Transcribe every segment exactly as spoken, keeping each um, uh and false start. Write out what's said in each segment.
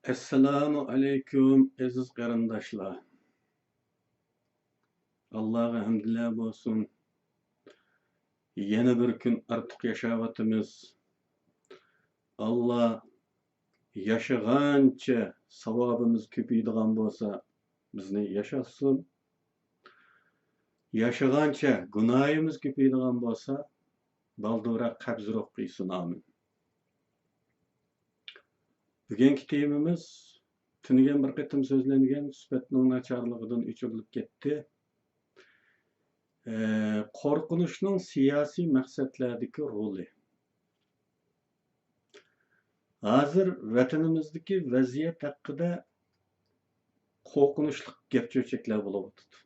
ئەسسالامۇ ئەلەيكۇم، ئەزىز قېرىنداشلار. ئاللاغا ھەمدىلەر بولسۇن. يەنە بىر كۈن ئارتۇق ياشاۋاتىمىز. ئاللا ياشىغانچە ساۋابىمىز كۆپىيىدىغان بولسا، بىزنى ياشاتسۇن. ياشىغانچە گۇناھىمىز كۆپىيىدىغان بولسا، بالدۇرراق قەبزى روھ قىلسۇن. ئامىن. بۈگۈنكى تېمىمىز تۈنۈگۈن بىر قېتىم سۆزلەنگەن سۈپەتنىڭ ناچارلىقىدىن ئۆچۈرۈلۈپ كەتتى. ئە، قورقۇنچنىڭ سىياسىي مەقسەتلەردىكى رولى. ھازىر ۋەتىنىمىزدىكى ۋەزىيەت ھەققىدە قورقۇنچلۇق گەپ-چۆچەكلەر بولۇۋاتىدۇ.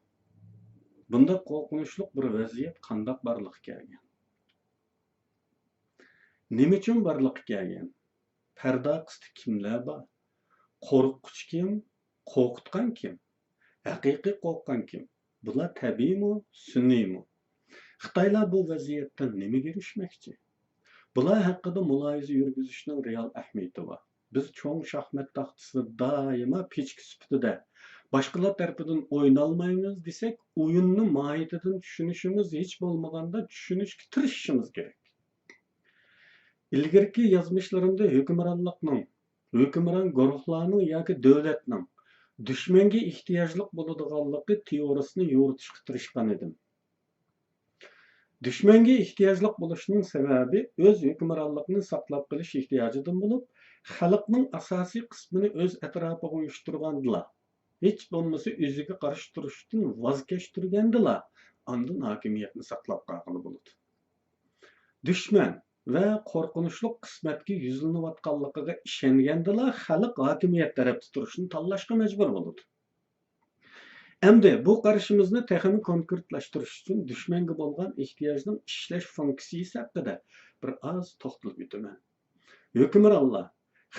بۇنداق قورقۇنچلۇق بىر ۋەزىيەت قانداق بارلىققا كەلگەن؟ نېمە ئۈچۈن بارلىققا كەلگەن؟ پەردە ئارقىسىدا كىملەر بار؟ قورققۇچى كىم؟ قورقۇتقان كىم؟ ھەقىقىي قورققان كىم؟ بۇلار تەبىئىيمۇ، سۈنئىيمۇ؟ خىتايلار بۇ ۋەزىيەتتىن نېمىگە ئېرىشمەكچى؟ بۇلار ھەققىدە مۇلاھىزە يۈرگۈزۈشنىڭ رېئال ئەھمىيىتى بار. بىز چوڭ شاھمات تاختىسىدا دائىما پىچىكى سۈپىتىدە باشقىلار تەرىپىدىن ئوينالمايمىز دېسەك، ئويۇننى ماھىيىتىدىن چۈشىنىشىمىز، ھېچ بولمىغاندا چۈشىنىشكە تىرىشىشىمىز كېرەك. ئىلگىرىكى يازمىشلىرىمدا ھۆكۈمرانلىقنىڭ، ھۆكۈمران گۇرۇھلارنىڭ ياكى دۆلەتنىڭ دۈشمەنگە ئېھتىياجلىق بولىدىغانلىقى تېئورىيىسىنى يورۇتۇشقا تىرىشقان ئىدىم. دۈشمەنگە ئېھتىياجلىق بولۇشنىڭ سەۋەبى ئۆز ھۆكۈمرانلىقىنى ساقلاپ قېلىش ئېھتىياجىدىن بولۇپ، خەلقنىڭ ئاساسىي قىسمىنى ئۆز ئەتراپىغا ئۇيۇشتۇرغاندىلا، ھېچ بولمىسا ئۆزىگە قارشى تۇرۇشتىن ۋاز كەچتۈرگەندىلا، ئاندىن ھاكىمىيەتنى ساقلاپ قالغىلى بولىدۇ. دۈشمەن ۋە قورقۇنچلۇق قىسمەتكە يۈزلىنىۋاتقانلىقىغا ئىشەنگەندىلا، خەلق ھاكىمىيەت تەرەپتە تۇرۇشنى تاللاشقا مەجبۇر بولىدۇ. ئەمدى بۇ قارىشىمىزنى تېخىمۇ كونكرېتلاشتۇرۇش ئۈچۈن دۈشمەنگە بولغان ئېھتىياجنىڭ ئىشلەش فۇنكسىيىسى ھەققىدە بىر ئاز توختىلىپ ئۆتىمەن. ھۆكۈمرانلار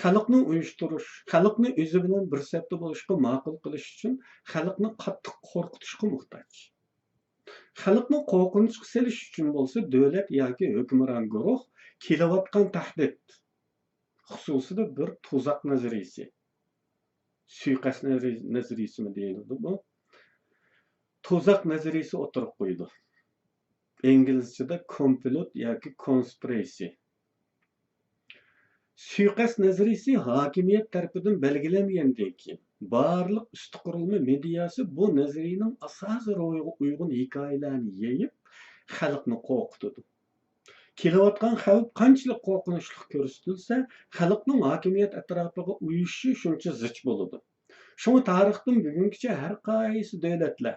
خەلقنى ئۇيۇشتۇرۇش، خەلقنى ئۆزى بىلەن بىر سەپتە بولۇشقا ماقۇل قىلىش ئۈچۈن خەلقنى قاتتىق قورقۇتۇشقا موھتاج. خەلقنى قورقۇنچقا سېلىش ئۈچۈن بولسا دۆلەت ياكى ھۆكۈمران گۇرۇھ كېلىۋاتقان تەھدىت، خۇسۇسىدا بىر تۇزاق نەزەرىيىسى، سۇيىقەست نەزەرىيىسىمۇ دېيىلىدۇ بۇ، تۇزاق نەزەرىيىسى ئوتتۇرىغا قويىدۇ. ئىنگلىزچىدا كومپلوت ياكى كونسپىرېسسىيە. سۇيىقەست نەزەرىيىسى ھاكىمىيەت تەرىپىدىن بەلگىلەنگەندىن كېيىن، بارلىق ئۈستى قۇرۇلما مېدىياسى بۇ نەزەرىيىنىڭ ئاساسىي روھىغا ئۇيغۇن ھېكايىلەرنى يېيىپ، خەلقنى قورقۇتىدۇ. كېلىۋاتقان خەۋپ قانچىلىك قورقۇنچلۇق كۆرسىتىلسە، خەلقنىڭ ھاكىمىيەت ئەتراپىغا ئۇيۇشۇشى شۇنچە زىچ بولىدۇ. شۇڭا تارىختىن بۈگۈنگىچە ھەر قايسى دۆلەتلەر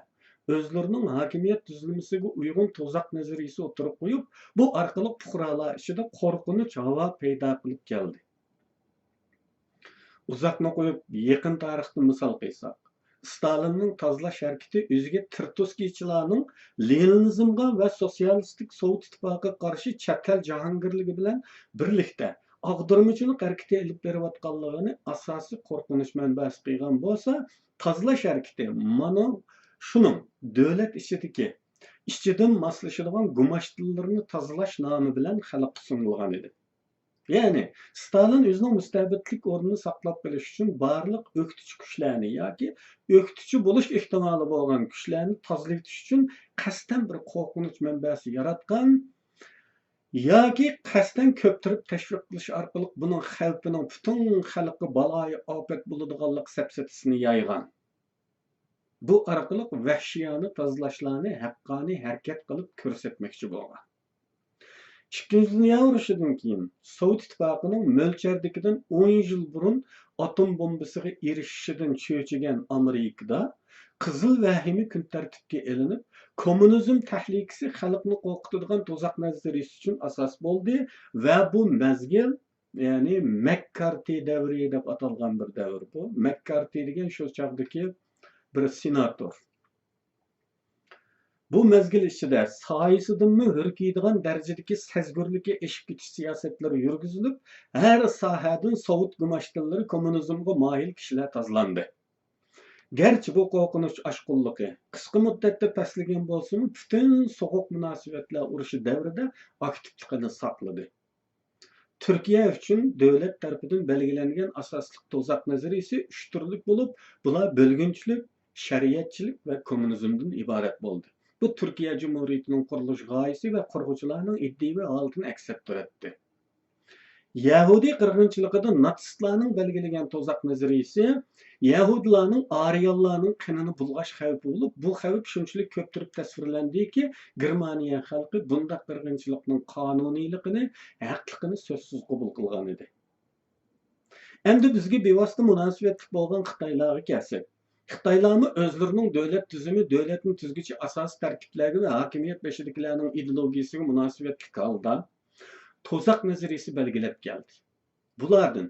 ئۆزلىرىنىڭ ھاكىمىيەت تۈزۈلمىسىگە ئۇيغۇن تۇزاق نەزەرىيىسى ئوتتۇرىغا قويۇپ، بۇ ئارقىلىق پۇقرالار ئىچىدە قورقۇنچ ھاۋا پەيدا قىلىپ كەلدى. ئۇزاقنى قويۇپ، يېقىن تارىختىن مىسال قىلساق، ستالىننىڭ تازىلاش ھەرىكىتى ئۆزىگە تېرتسكىيچىلارنىڭ لېنىنىزمغا ۋە سوتسىيالىستىك سوۋېت ئىتتىپاقىغا قارشى چەت ئەل جاھانگىرلىكى بىلەن بىرلىكتە ئاغدۇرمىچىلىق ھەرىكىتى ئېلىپ بېرىۋاتقانلىقىنى ئاساسىي قورقۇنچ مەنبەسى قىلغان بولسا، تازىلاش ھەرىكىتى مانا شۇنىڭ دۆلەت ئىچىدىكى ئىچىدىن ماسلىشىدىغان گۇماشتىلىرىنى تازىلاش نامى بىلەن خەلققە سۇنۇلغان ئىدى. يەنى، ستالىن ئۆزىنىڭ مۇستەبىتلىك ئورنىنى ساقلاپ قېلىش ئۈچۈن بارلىق ئۆكتىچى كۈچلەرنى ياكى ئۆكتىچى بولۇش ئېھتىمالى بولغان كۈچلەرنى تازىلىۋېتىش ئۈچۈن قەستەن بىر قورقۇنچ مەنبەسى ياراتقان ياكى قەستەن كۆپتۈرۈپ تەشۋىق قىلىش ئارقىلىق بۇنىڭ خەۋپىنىڭ پۈتۈن خەلققە بالايىئاپەت بولىدىغانلىق سەپسەتىسىنى يايغان. بۇ ئارقىلىق ۋەھشىيانە تازىلاشلارنى ھەققانىي ھەرىكەت قىلىپ كۆرسەتمەكچى بولغان. ئىككىنچى دۇنيا ئۇرۇشىدىن كېيىن سوۋېت ئىتتىپاقىنىڭ مۆلچەردىكىدىن ئون يىل بۇرۇن ئاتوم بومبىسىغا ئېرىشىشىدىن چۆچۈگەن ئامېرىكىدا قىزىل ۋەھىمە كۈن تەرتىپكە ئېلىنىپ، كوممۇنىزم تەھلىكىسى خەلقنى قورقۇتىدىغان تۇزاق نەزەرىيىسى ئۈچۈن ئاساس بولدى ۋە بۇ مەزگىل، يەنى مەككارتى دەۋرى دەپ ئاتالغان بىر دەۋر بۇ. مەككارتى دېگەن شۇ چاغدىكى بىر سېناتور. بۇ مەزگىل ئىچىدە سايىسىدىنمۇ ھۈركىيدىغان دەرىجىدىكى سەزگۈرلۈككە ئېشىپ كېتىش سىياسەتلىرى يۈرگۈزۈلۈپ، ھەر ساھەدىن سوۋېت گۇماشتىلىرى، كوممۇنىزمغا مايىل كىشىلەر تازىلاندى. گەرچە بۇ قورقۇنچ ئاشقۇنلۇقى قىسقا مۇددەتتە پەسلىگەن بولسىمۇ، پۈتۈن سوغۇق مۇناسىۋەتلەر ئۇرۇشى دەۋرىدە ئاكتىپلىقىنى ساقلىدى. تۈركىيە ئۈچۈن دۆلەت تەرىپىدىن بەلگىلەنگەن ئاساسلىق تۇزاق نەزەرىيىسى ئۈچ تۈرلۈك بولۇپ، بۇلار بۆلگۈنچىلىك، شەرىئەتچىلىك ۋە كوممۇنىزمدىن ئىبارەت بولدى. بۇ تۈركىيە جۇمھۇرىيىتىنىڭ قۇرۇلۇش غايىسى ۋە قۇرغۇچىلارنىڭ ئىدىيىۋى ھالىتىنى ئەكس ئەتتۈرەتتى. يەھۇدىي قىرغىنچىلىقىدا ناتسىستلارنىڭ بەلگىلىگەن تۇزاق نەزەرىيىسى يەھۇدىيلارنىڭ ئارىيانلارنىڭ قېنىنى بۇلغاش خەۋپى بولۇپ، بۇ خەۋپ شۇنچىلىك كۆپتۈرۈپ تەسۋىرلەندىكى، گېرمانىيە خەلقى بۇنداق قىرغىنچىلىقنىڭ قانۇنىيلىقىنى، ھەقلىقىنى سۆزسىز قوبۇل قىلغان ئىدى. ئەمدى بىزگە بىۋاسىتە مۇناسىۋەتلىك بولغان خىتايلارغا كەلسەك، خىتايلارمۇ ئۆزلىرىنىڭ دۆلەت تۈزۈمى، دۆلەتنى تۈزگۈچى ئاساسىي تەركىبلەرگە ۋە ھاكىمىيەت بېشىدىكىلەرنىڭ ئىدېئولوگىيىسىگە مۇناسىۋەتلىك ھالدا تۇزاق نەزەرىيىسى بەلگىلەپ كەلدى. بۇلاردىن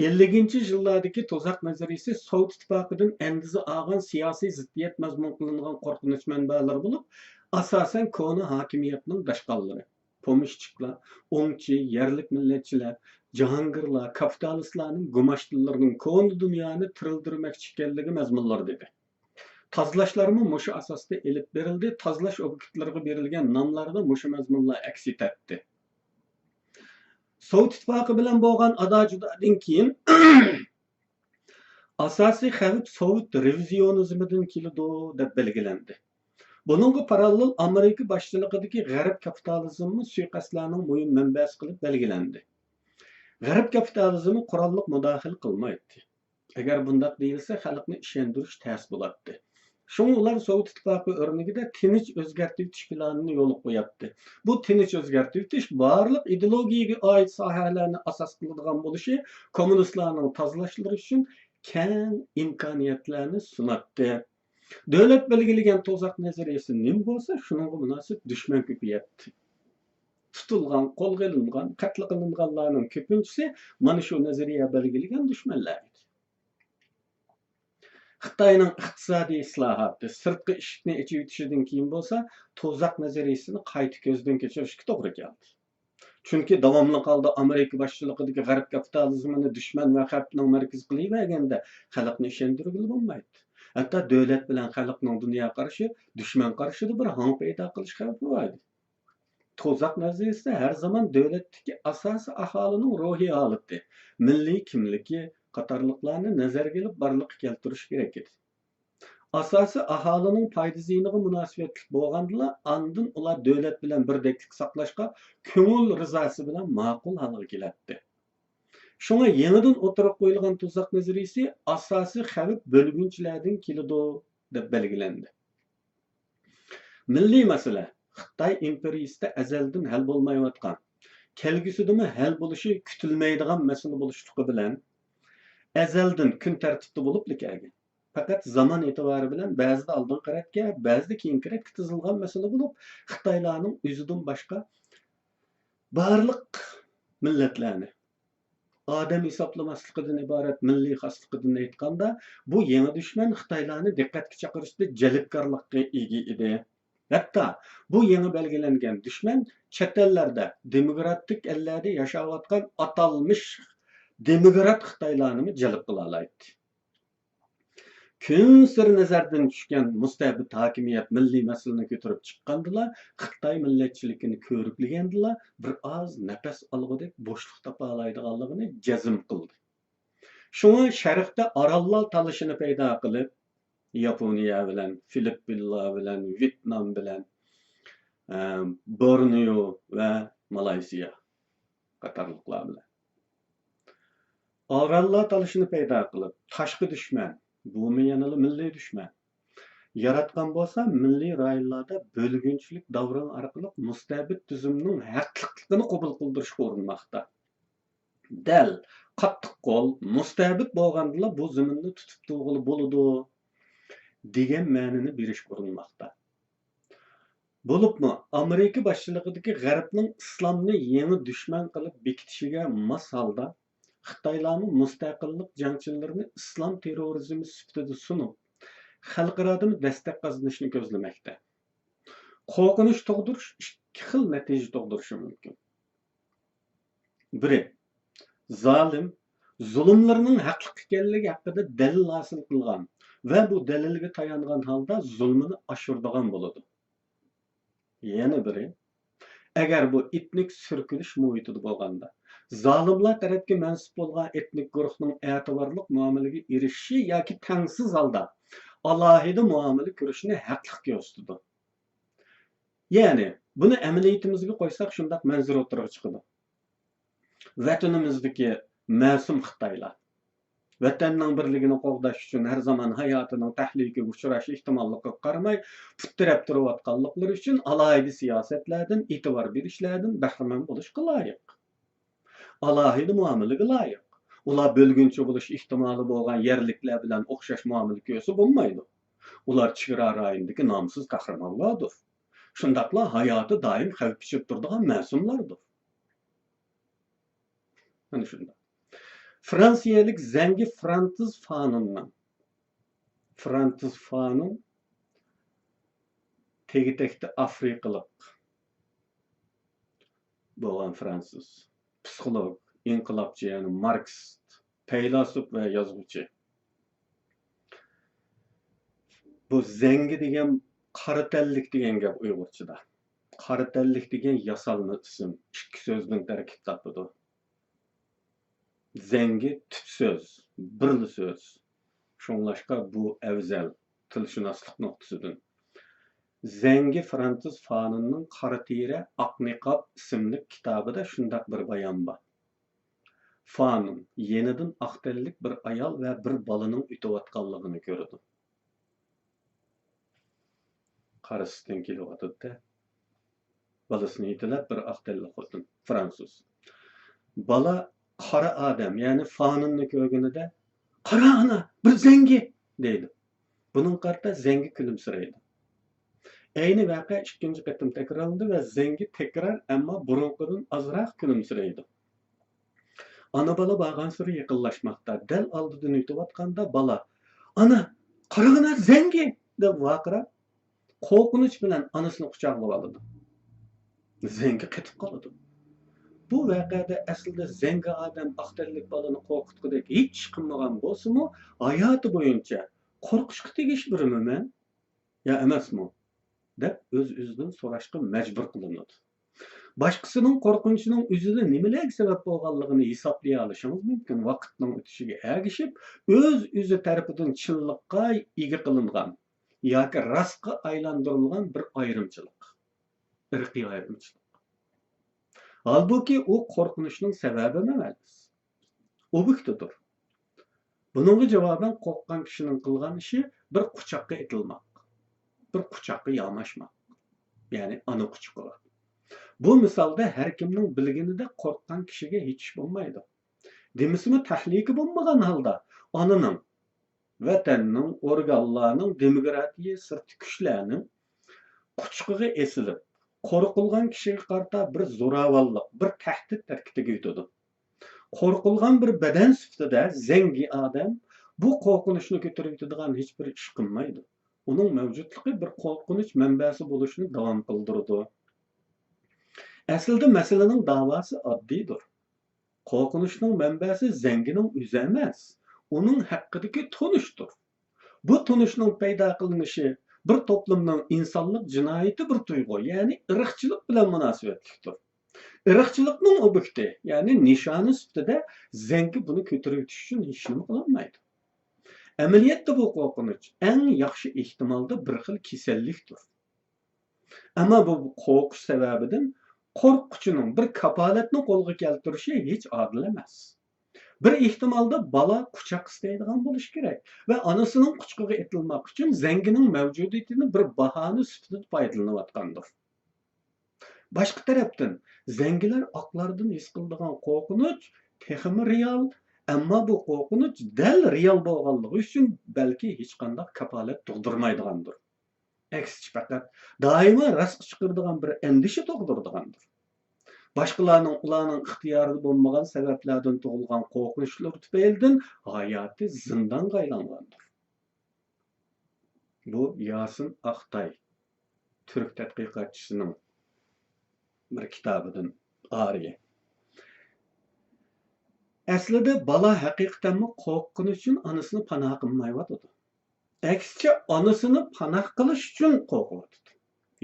ئەللىكىنچى يىللاردىكى تۇزاق نەزەرىيىسى سوۋېت ئىتتىپاقىدىن ئەندىزە ئالغان سىياسىي زىددىيەت مەزمۇن قىلىنغان قورقۇنچ مەنبەلىرى بولۇپ، ئاساسەن كونا ھاكىمىيەتنىڭ داشقاللىرى، پومېشچىكلار، ئوڭچى، يەرلىك مىللەتچىلەر، جاھانگىرلار، كاپىتالىستلارنىڭ گۇماشتىلىرىنىڭ كونا دۇنيانى تىرىلدۈرمەكچى ئىكەنلىكى مەزمۇنلىرىدا ئىدى. تازىلاشلارمۇ مۇشۇ ئاساستا ئېلىپ بېرىلدى، تازىلاش ئوبيېكتلىرىغا بېرىلگەن ناملاردا مۇشۇ مەزمۇنلار ئەكس ئېتەتتى. سوۋېت ئىتتىپاقى بىلەن بولغان ئادا-جۇدادىن كېيىن ئاساسىي خەۋپ سوۋېت رېۋىزىيونىزمىدىن كېلىدۇ، دەپ بەلگىلەندى. بۇنىڭغا پاراللېل ئامېرىكا باشچىلىقىدىكى غەرب كاپىتالىزممۇ سۇيىقەستلەرنىڭ مۇھىم مەنبەسى قىلىپ بەلگىلەندى. غەرب كاپىتالىزمى قوراللىق مۇداخىلە قىلمايتتى. ئەگەر بۇنداق دېيىلسە، خەلقنى ئىشەندۈرۈش تەس بولاتتى. شۇڭا ئۇلار سوۋېت ئىتتىپاقى ئۆرنىكىدە تىنچ ئۆزگەرتىۋېتىش پىلانىنى يولغا قوياتتى. بۇ تىنچ ئۆزگەرتىۋېتىش بارلىق ئىدېئولوگىيەگە ئائىت ساھەلەرنى ئاساس قىلىدىغان بولۇشى، كوممۇنىستلارنىڭ تازىلاشلىرى ئۈچۈن كەڭ ئىمكانىيەتلەرنى سۇناتتى. دۆلەت بەلگىلىگەن تۇزاق نەزەرىيەسى نېمە بولسا، شۇنىڭغا مۇناسىپ دۈشمەن كۆپىيەتتى. تۇتۇلغان، قولغا ئېلىنغان، قەتل قىلىنغانلارنىڭ كۆپىنچىسى مانا شۇ نەزەرىيە بەلگىلىگەن دۈشمەنلەر ئىدى. خىتاينىڭ ئىقتىسادىي ئىسلاھاتى، سىرتقى ئىشىكنى ئېچىۋېتىشىدىن كېيىن بولسا، تۇزاق نەزەرىيىسىنى قايتا كۆزدىن كەچۈرۈشكە توغرا كەلدى. چۈنكى داۋاملىق ھالدا ئامېرىكا باشچىلىقىدىكى غەرب كاپىتالىزمىنى دۈشمەن ۋە خەۋپنىڭ مەركىزى قىلىۋەرگەندە، خەلقنى ئىشەندۈرگىلى بولمايتتى. ھەتتا دۆلەت بىلەن خەلقنىڭ دۇنيا قارىشى، دۈشمەن قارىشىدا بىر ھاڭ پەيدا قىلىش خەۋپى بار ئىدى. تۇزاق نەزەرىيىسى ھەر زامان دۆلەتتىكى ئاساسىي ئاھالىنىڭ روھىي ھالىتى، مىللىي كىملىكى قاتارلىقلارنى نەزەرگە ئېلىپ بارلىققا كەلتۈرۈش كېرەك ئىدى. ئاساسىي ئاھالىنىڭ پايدا زىيىنىغا مۇناسىۋەتلىك بولغاندىلا، ئاندىن ئۇلار دۆلەت بىلەن بىردەكلىك ساقلاشقا كۆڭۈل رىزاسى بىلەن ماقۇل ھالغا كېلەتتى. شۇڭا يېڭىدىن ئوتتۇرىغا قويۇلغان تۇزاق نەزەرىيىسى ئاساسىي خەۋپ بۆلگۈنچىلەردىن كېلىدۇ، دەپ بەلگىلەندى. مىللىي مەسىلە خىتاي ئىمپېرىيىسىدە ئەزەلدىن ھەل بولمايۋاتقان، كەلگۈسىدىمۇ ھەل بولۇشى كۈتۈلمەيدىغان مەسىلە بولۇشلۇقى بىلەن، ئەزەلدىن كۈن تەرتىپتە بولۇپلا كەلگەن، پەقەت زامان ئېتىبارى بىلەن بەزىدە ئالدىنقى رەتكە، بەزىدە كېيىنكى رەتكە تىزىلغان مەسىلە بولۇپ، خىتايلارنىڭ ئۆزىدىن باشقا بارلىق مىللەتلەرنى ئادەم ھېسابلىماسلىقىدىن ئىبارەت مىللىي خاسلىقىدىن ئېيتقاندا، بۇ يېڭى دۈشمەن خىتايلارنى دىققەتكە چاقىرىشتا جەلپكارلىققا ئىگە ئىدى. ھەتتا بۇ يېڭى بەلگىلەنگەن دۈشمەن چەت ئەللەردە، دېموكراتىك ئەللەردە ياشاۋاتقان ئاتالمىش دېموكرات خىتايلارنىمۇ جەلپ قىلالايتتى. كۈنسېرى نەزەردىن چۈشكەن مۇستەبىت ھاكىمىيەت مىللىي مەسىلىنى كۆتۈرۈپ چىققاندىلا، خىتاي مىللەتچىلىكىنى كۆرۈكلىگەندىلا، بىر ئاز نەپەس ئالغۇدەك بوشلۇق تاپالايدىغانلىقىنى جەزم قىلدى. شۇڭا شەرقتە ئاراللار تالىشىنى پەيدا قىلىپ، ياپونىيە بىلەن، فىلىپپىنلار بىلەن، ۋيېتنام بىلەن، ئە، بورنېئو ۋە مالايزىيا قاتارلىقلار بىلەن ئاراللار تالىشىنى پەيدا قىلىپ، تاشقى دۈشمەن، بۇمۇ يەنىلا مىللىي دۈشمەن ياراتقان بولسا، مىللىي رايونلاردا بۆلگۈنچىلىك داۋراڭ ئارقىلىق مۇستەبىت تۈزۈمنىڭ ھەقلىقلىقىنى قوبۇل قىلدۇرۇشقا ئۇرۇنماقتا. دەل قاتتىق قول، مۇستەبىت بولغاندىلا بۇ زېمىننى تۇتۇپ تۇرغىلى بولىدۇ، دېگەن مەنىنى بېرىشكە ئۇرۇنماقتا. بولۇپمۇ ئامېرىكا باشچىلىقىدىكى غەربنىڭ ئىسلامنى يېڭى دۈشمەن قىلىپ بېكىتىشىگە ماس ھالدا، خىتايلارمۇ مۇستەقىللىق جەڭچىلىرىنى ئىسلام تېررورىزمى سۈپىتىدە سۇنۇپ، خەلقئارادىمۇ دەستەك قازىنىشنى كۆزلىمەكتە. قورقۇنچ تۇغدۇرۇش ئىككى خىل نەتىجە تۇغدۇرۇشى مۇمكىن. بىرى، زالىم زۇلۇملىرىنىڭ ھەقلىق ئىكەنلىكى ھەققىدە دەلىل ھاسىل قىلغان ۋە بۇ دەلىلگە تايانغان ھالدا زۇلمىنى ئاشۇرىدىغان بولىدۇ. يەنە بىرى، ئەگەر بۇ ئېتنىك سۈركىلىش مۇھىتىدا بولغاندا، زالىملار تەرەپكە مەنسۇپ بولغان ئېتنىك گۇرۇھنىڭ ئەتىۋارلىق مۇئامىلىگە ئېرىشىشى ياكى تەڭسىز ھالدا ئالاھىدە مۇئامىلە كۆرۈشىنى ھەقلىق كۆرسىتىدۇ. يەنى، بۇنى ئەمەلىيىتىمىزگە قويساق، شۇنداق مەنزىرە ئوتتۇرىغا چىقىدۇ. ۋەتىنىمىزدىكى مەسۇم خىتايلار، ۋەتەننىڭ بىرلىكىنى قوغداش ئۈچۈن ھەر زامان ھاياتىنىڭ تەھلىكىگە ئۇچراش ئېھتىماللىقىغا قارىماي، پۇت تىرەپ تۇرۇۋاتقانلىقلىرى ئۈچۈن ئالاھىدە سىياسەتلەردىن، ئېتىبار بېرىشلەردىن بەھرىمەن بولۇشقا لايىق. ئالاھىدە مۇئامىلىگە لايىق. ئۇلار بۆلگۈنچى بولۇش ئېھتىمالى بولغان يەرلىكلەر بىلەن ئوخشاش مۇئامىلە كۆرسە بولمايدۇ. ئۇلار چېگرا رايونىدىكى نامسىز قەھرىمانلاردۇر. شۇنداقلا ھاياتى دائىم خەۋپ ئىچىدە تۇرىدىغان مەسۇملاردۇر. مانا شۇنداق. فرانسىيەلىك زەڭگى فرانتىز فانوننىڭ، فرانتىز فانون تېگى-تەكتى ئافرىقىلىق بولغان فرانسىز پسىخولوگ، ئىنقىلابچى، يەنى ماركسىست، پەيلاسوپ ۋە يازغۇچى. بۇ زەڭگى دېگەن قارا تەنلىك دېگەن گەپ ئۇيغۇرچىدا. قارا تەنلىك دېگەن ياسالما ئىسىم، ئىككى سۆزدىن تەركىب تاپىدۇ. زەڭگى تۈپ سۆز، بىرلا سۆز. شۇڭلاشقا بۇ ئەۋزەل، تىلشۇناسلىق نۇقتىسىدىن. زەڭگى فرانتىز فانوننىڭ قارا تېرە، ئاق نىقاب ئىسىملىك كىتابىدا شۇنداق بىر بايان بار. فانون يېنىدىن ئاق تەنلىك بىر ئايال ۋە بىر بالىنىڭ ئۆتۈۋاتقانلىقىنى كۆرىدۇ. قارىسىدىن كېلىۋاتىدۇ-دە. بالىسىنى يېتىلەپ بىر ئاق تەنلىك خوتۇن، فرانسۇز. بالا قارا ئادەم، يەنى فانوننى كۆرگىنىدە، «قارا ئانا، بىر زەڭگى!» دەيدۇ. بۇنىڭغا قارىتا زەڭگى كۈلۈمسىرەيدۇ. ئەينى ۋەقە ئىككىنچى قېتىم تەكرارلىنىدۇ ۋە زەڭگى تەكرار، ئەمما بۇرۇنقىدىن ئازراق كۈلۈمسىرەيدۇ. ئانا-بالا بارغانسېرى يېقىنلاشماقتا. دەل ئالدىدىن ئۆتۈۋاتقاندا بالا، «ئانا، قاراڭىنا، زەڭگى!» دەپ ۋارقىراپ، قورقۇنچ بىلەن ئانىسىنى قۇچاقلىۋالىدۇ. زەڭگى قېتىپ قالىدۇ. بۇ ۋەقەدە ئەسلىدە زەڭگى ئادەم ئاق تەنلىك بالىنى قورقۇتقۇدەك ھېچ ئىش قىلمىغان بولسىمۇ، ھاياتى بويىچە «قورقۇشقا تېگىش بىرمۇ مەن، يا ئەمەسمۇ؟» دەپ ئۆز-ئۆزىدىن سوراشقا مەجبۇر قىلىنىدۇ. باشقىسىنىڭ قورقۇنچىنىڭ ئۆزىدە نېمىلەرگە سەۋەب بولغانلىقىنى ھېسابلىيالىشىڭىز مۇمكىن. ۋاقىتنىڭ ئۆتۈشىگە ئەگىشىپ، ئۆز-ئۆزى تەرىپىدىن چىنلىققا ئىگە قىلىنغان ياكى راستقا ئايلاندۇرۇلغان بىر ئايرىمچىلىق، ئىرقىي ئايرىمچىلىق. ھالبۇكى، ئۇ قورقۇنچنىڭ سەۋەبىمۇ ئەمەس، ئوبيېكتىدۇر. بۇنىڭغا جاۋابەن، قورققان كىشىنىڭ قىلغان ئىشى بىر قۇچاققا ئېتىلماق، بىر قۇچاققا ياماشماق، يەنى ئانا قۇچىقىغا. بۇ مىسالدا ھەر كىمنىڭ بىلگىنىدەك، قورققان كىشىگە ھېچ ئىش بولمايدۇ. دېمىسىمۇ، تەھلىكە بولمىغان ھالدا ئانىنىڭ، ۋەتەننىڭ، ئورگانلارنىڭ، دېموكراتىيە، سىرتقى كۈچلەرنىڭ قۇچىقىغا ئېسىلىپ، قورقۇلغان كىشىگە قارىتا بىر زوراۋانلىق، بىر تەھدىت ھەرىكىتىگە ئۆتىدۇ. قورقۇلغان بىر بەدەن سۈپىتىدە زەڭگى ئادەم بۇ قورقۇنچنى كۆتۈرۈۋېتىدىغان ھېچبىر ئىش قىلمايدۇ. ئۇنىڭ مەۋجۇتلۇقى بىر قورقۇنچ مەنبەسى بولۇشنى داۋام قىلدۇرىدۇ. ئەسلىدە مەسىلىنىڭ داۋاسى ئاددىيدۇر. قورقۇنچنىڭ مەنبەسى زەڭگىنىڭ ئۆزى ئەمەس، ئۇنىڭ ھەققىدىكى تونۇشتۇر. بۇ تونۇشنىڭ پەيدا قىلىنىشى بىر توپلۇمنىڭ ئىنسانلىق جىنايىتى بىر تۇيغۇ، يەنى ئىرقچىلىق بىلەن مۇناسىۋەتلىكتۇر. ئىرقچىلىقنىڭ ئوبيېكتى، يەنى نىشانى سۈپىتىدە زەڭگى بۇنى كۆتۈرۈۋېتىش ئۈچۈن ھېچنېمە قىلالمايدۇ. ئەمەلىيەتتە بۇ قورقۇنچ ئەڭ ياخشى ئېھتىمالدا بىر خىل كېسەللىكتۇر. ئەمما بۇ قورقۇش سەۋەبىدىن قورققۇچىنىڭ بىر كاپالەتنى قولغا كەلتۈرۈشى ھېچ ئادىل ئەمەس. بىر ئېھتىمالدا بالا قۇچاق ئىستەيدىغان بولۇشى كېرەك ۋە ئانىسىنىڭ قۇچىقىغا ئېتىلماق ئۈچۈن زەڭگىنىڭ مەۋجۇدىيىتىنى بىر باھانە سۈپىتىدە پايدىلىنىۋاتقاندۇر. باشقا تەرەپتىن، زەڭگىلەر ئاقلاردىن ھېس قىلىدىغان قورقۇنچ تېخىمۇ رېئال، ئەمما بۇ قورقۇنچ دەل رېئال بولغانلىقى ئۈچۈن بەلكى ھېچقانداق كاپالەت تۇغدۇرمايدىغاندۇر. ئەكسىچە پەقەت دائىما راستقا چىقىرىدىغان بىر ئەندىشە تۇغدۇرىدىغاندۇر. باشقىلارنىڭ ئۇلارنىڭ ئىختىيارىدا بولمىغان سەۋەبلەردىن تۇغۇلغان قورقۇنچلىرى تۈپەيلىدىن ھاياتى زىندانغا ئايلانغاندۇر. بۇ ياسىن ئاقتاي، تۈرك تەتقىقاتچىسىنىڭ بىر كىتابىدىن ئارىيە. ئەسلىدە بالا ھەقىقەتەنمۇ قورققىنى ئۈچۈن ئانىسىنى پاناھ قىلمايۋاتىدۇ. ئەكسىچە، ئانىسىنى پاناھ قىلىش ئۈچۈن قورقۇۋاتىدۇ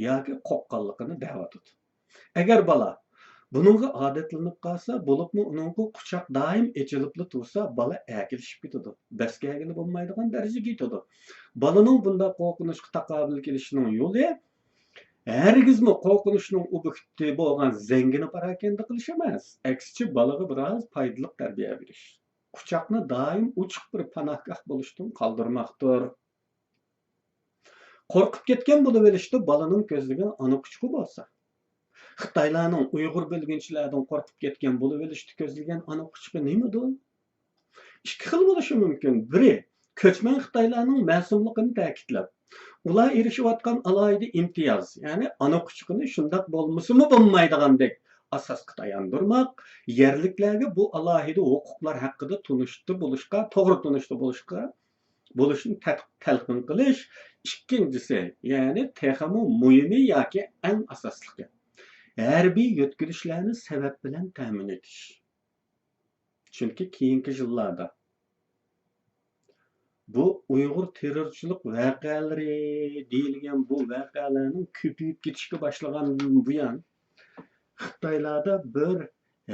ياكى قورققانلىقىنى دەۋاتىدۇ. ئەگەر بالا بۇنىڭغا ئادەتلىنىپ قالسا، بولۇپمۇ ئۇنىڭغا قۇچاق دائىم ئېچىلىپلا تۇرسا، بالا ئەركىلىشىپ كېتىدۇ. بەس كەلگىلى بولمايدىغان دەرىجىگە يېتىدۇ. بالىنىڭ بۇنداق قورقۇنچقا تاقابىل كېلىشنىڭ يولى ھەرگىزمۇ قورقۇنچنىڭ ئوبيېكتى بولغان زەڭگىنى پاراكەندە قىلىش ئەمەس، ئەكسىچە بالىغا بىراز پايدىلىق تەربىيە بېرىش. قۇچاقنى دائىم ئوچۇق بىر پاناھگاھ بولۇشتىن قالدۇرماقتۇر. قورقۇپ كەتكەن بولۇۋېلىشتا بالىنىڭ كۆزلىگەن ئانا قۇچىقى بولسا، خىتايلارنىڭ ئۇيغۇر بۆلگۈنچىلەردىن قورقۇپ كەتكەن بولۇۋېلىشتا كۆزلىگەن ئانا قۇچىقى نېمىدۇ؟ ئىككى خىل بولۇشى مۇمكىن. بىرى، كۆچمەن خىتايلارنىڭ مەسۇملۇقىنى تەكىتلەپ، ئۇلار ئېرىشىۋاتقان ئالاھىدە ئىمتىياز، يەنى ئانا قۇچىقىنى شۇنداق بولمىسىمۇ بولمايدىغاندەك ئاساسقا تاياندۇرماق، يەرلىكلەرگە بۇ ئالاھىدە ھوقۇقلار ھەققىدە تونۇشتا بولۇشقا، توغرا تونۇشتا بولۇشقا، بولۇشنى تەت-، تەلقىن قىلىش. ئىككىنچىسى، يەنى تېخىمۇ مۇھىمى ياكى ئەڭ ئاساسلىقى، ھەربىي يۆتكىلىشلەرنى سەۋەب بىلەن تەمىن ئېتىش. چۈنكى كېيىنكى يىللاردا بۇ ئۇيغۇر تېررورچىلىق ۋەقەلىرى دېيىلگەن بۇ ۋەقەلەرنىڭ كۆپىيىپ كېتىشكە باشلىغاندىن بۇيان، خىتايلاردا بىر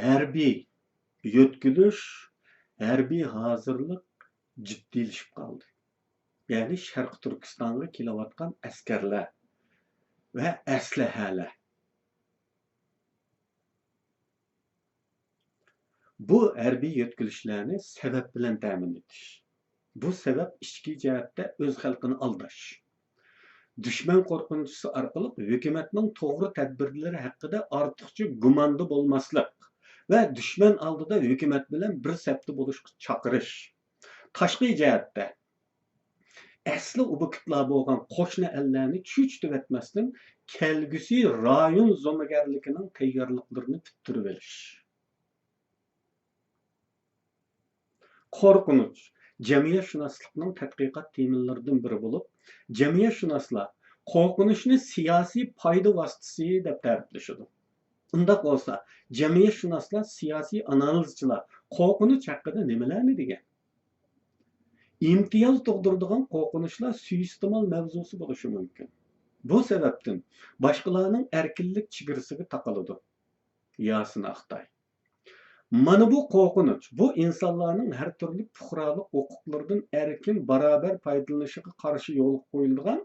ھەربىي يۆتكىلىش، ھەربىي ھازىرلىق جىددىيلىشىپ قالدى. يەنى شەرقىي تۈركىستانغا كېلىۋاتقان ئەسكەرلەر ۋە ئەسلىھەلەر. بۇ ھەربىي يۆتكىلىشلەرنى سەۋەب بىلەن تەمىن ئېتىش. بۇ سەۋەب ئىچكى جەھەتتە ئۆز خەلقىنى ئالداش. دۈشمەن قورقۇنچىسى ئارقىلىق ھۆكۈمەتنىڭ توغرا تەدبىرلىرى ھەققىدە ئارتۇقچە گۇماندا بولماسلىق ۋە دۈشمەن ئالدىدا ھۆكۈمەت بىلەن بىر سەپتە بولۇشقا چاقىرىش. تاشقى جەھەتتە ئەسلى ئوبيېكتلار بولغان قوشنا ئەللەرنى چۆچۈتۈۋەتمەستىن، كەلگۈسى رايون زومىگەرلىكىنىڭ تەييارلىقلىرىنى پۈتتۈرۈۋېلىش. قورقۇنچ جەمئىيەتشۇناسلىقنىڭ تەتقىقات تېمىلىرىدىن بىرى بولۇپ، جەمئىيەتشۇناسلار قورقۇنچنى سىياسىي پايدا ۋاسىتىسى دەپ تەرىپلىشىدۇ. ئۇنداق بولسا، جەمئىيەتشۇناسلار، سىياسىي ئانالىزچىلار قورقۇنچ ھەققىدە نېمىلەرنى دېگەن؟ ئىمتىياز تۇغدۇرىدىغان قورقۇنچلار سۇيىئىستېمال مەۋزۇسى بولۇشى مۇمكىن. بۇ سەۋەبتىن باشقىلارنىڭ ئەركىنلىك چېگرىسىگە تاقىلىدۇ. ياسىن ئاقتاي. مانا بۇ قورقۇنچ، بۇ ئىنسانلارنىڭ ھەر تۈرلۈك پۇقرالىق ھوقۇقلىرىدىن ئەركىن، باراۋەر پايدىلىنىشىغا قارشى يولغا قويۇلىدىغان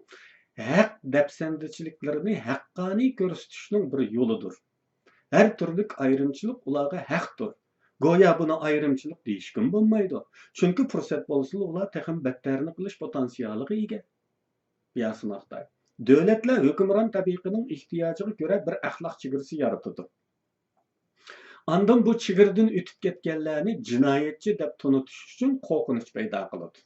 ھەق دەپسەندىچىلىكلىرىنى ھەققانىي كۆرسىتىشنىڭ بىر يولىدۇر. ھەر تۈرلۈك ئايرىمچىلىق ئۇلارغا ھەقتۇر. گويا بۇنى ئايرىمچىلىق دېيىشكىمۇ بولمايدۇ، چۈنكى پۇرسەت بولسىلا ئۇلار تېخىمۇ بەتتەرىنى قىلىش پوتېنسىيالىغا ئىگە. ياسىن ئاقتاي. دۆلەتلەر ھۆكۈمران تەبىقىنىڭ ئېھتىياجىغا كۆرە بىر ئەخلاق چېگرىسى يارىتىدۇ. ئاندىن بۇ چېگرىدىن ئۆتۈپ كەتكەنلەرنى جىنايەتچى دەپ تونۇتۇش ئۈچۈن قورقۇنچ پەيدا قىلىدۇ.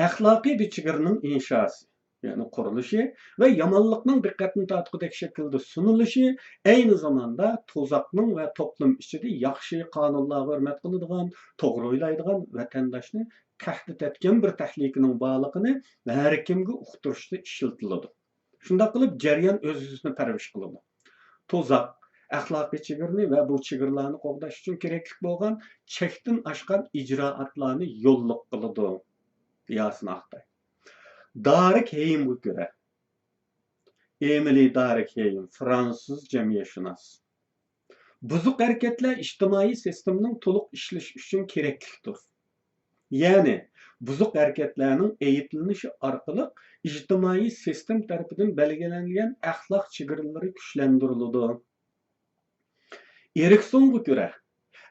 ئەخلاقىي بىر چېگرىنىڭ ئىنشاسى، يەنى قۇرۇلۇشى ۋە يامانلىقنىڭ دىققەتنى تارتقۇدەك شەكىلدە سۇنۇلۇشى ئەينى زاماندا تۇزاقنىڭ ۋە توپلۇم ئىچىدە ياخشى قانۇنلارغا ھۆرمەت قىلىدىغان، توغرا ئويلايدىغان ۋەتەنداشنى تەھدىت ئەتكەن بىر تەھلىكىنىڭ بارلىقىنى ھەر كىمگە ئۇقتۇرۇشتا ئىشلىتىلىدۇ. شۇنداق قىلىپ، جەريان ئۆز-ئۆزىنى پەرۋىش قىلىدۇ. تۇزاق، ئەخلاقىي چېگرىنى ۋە بۇ چېگرىلارنى قوغداش ئۈچۈن كېرەكلىك بولغان چەكتىن ئاشقان ئىجرائاتلارنى يوللۇق قىلىدۇ. ياسىن ئاقتاي. دارېك ھېيمغا كۆرە، ئېمىلى دارېك ھېيم، فرانسۇز جەمئىيەتشۇناس. بۇزۇق ھەرىكەتلەر ئىجتىمائىي سىستېمىنىڭ تولۇق ئىشلىشى ئۈچۈن كېرەكلىكتۇر. يەنى، بۇزۇق ھەرىكەتلەرنىڭ ئەيىبلىنىشى ئارقىلىق ئىجتىمائىي سىستېما تەرىپىدىن بەلگىلەنگەن ئەخلاق چېگرىلىرى كۈچلەندۈرۈلىدۇ. ئېرىكسونغا كۆرە،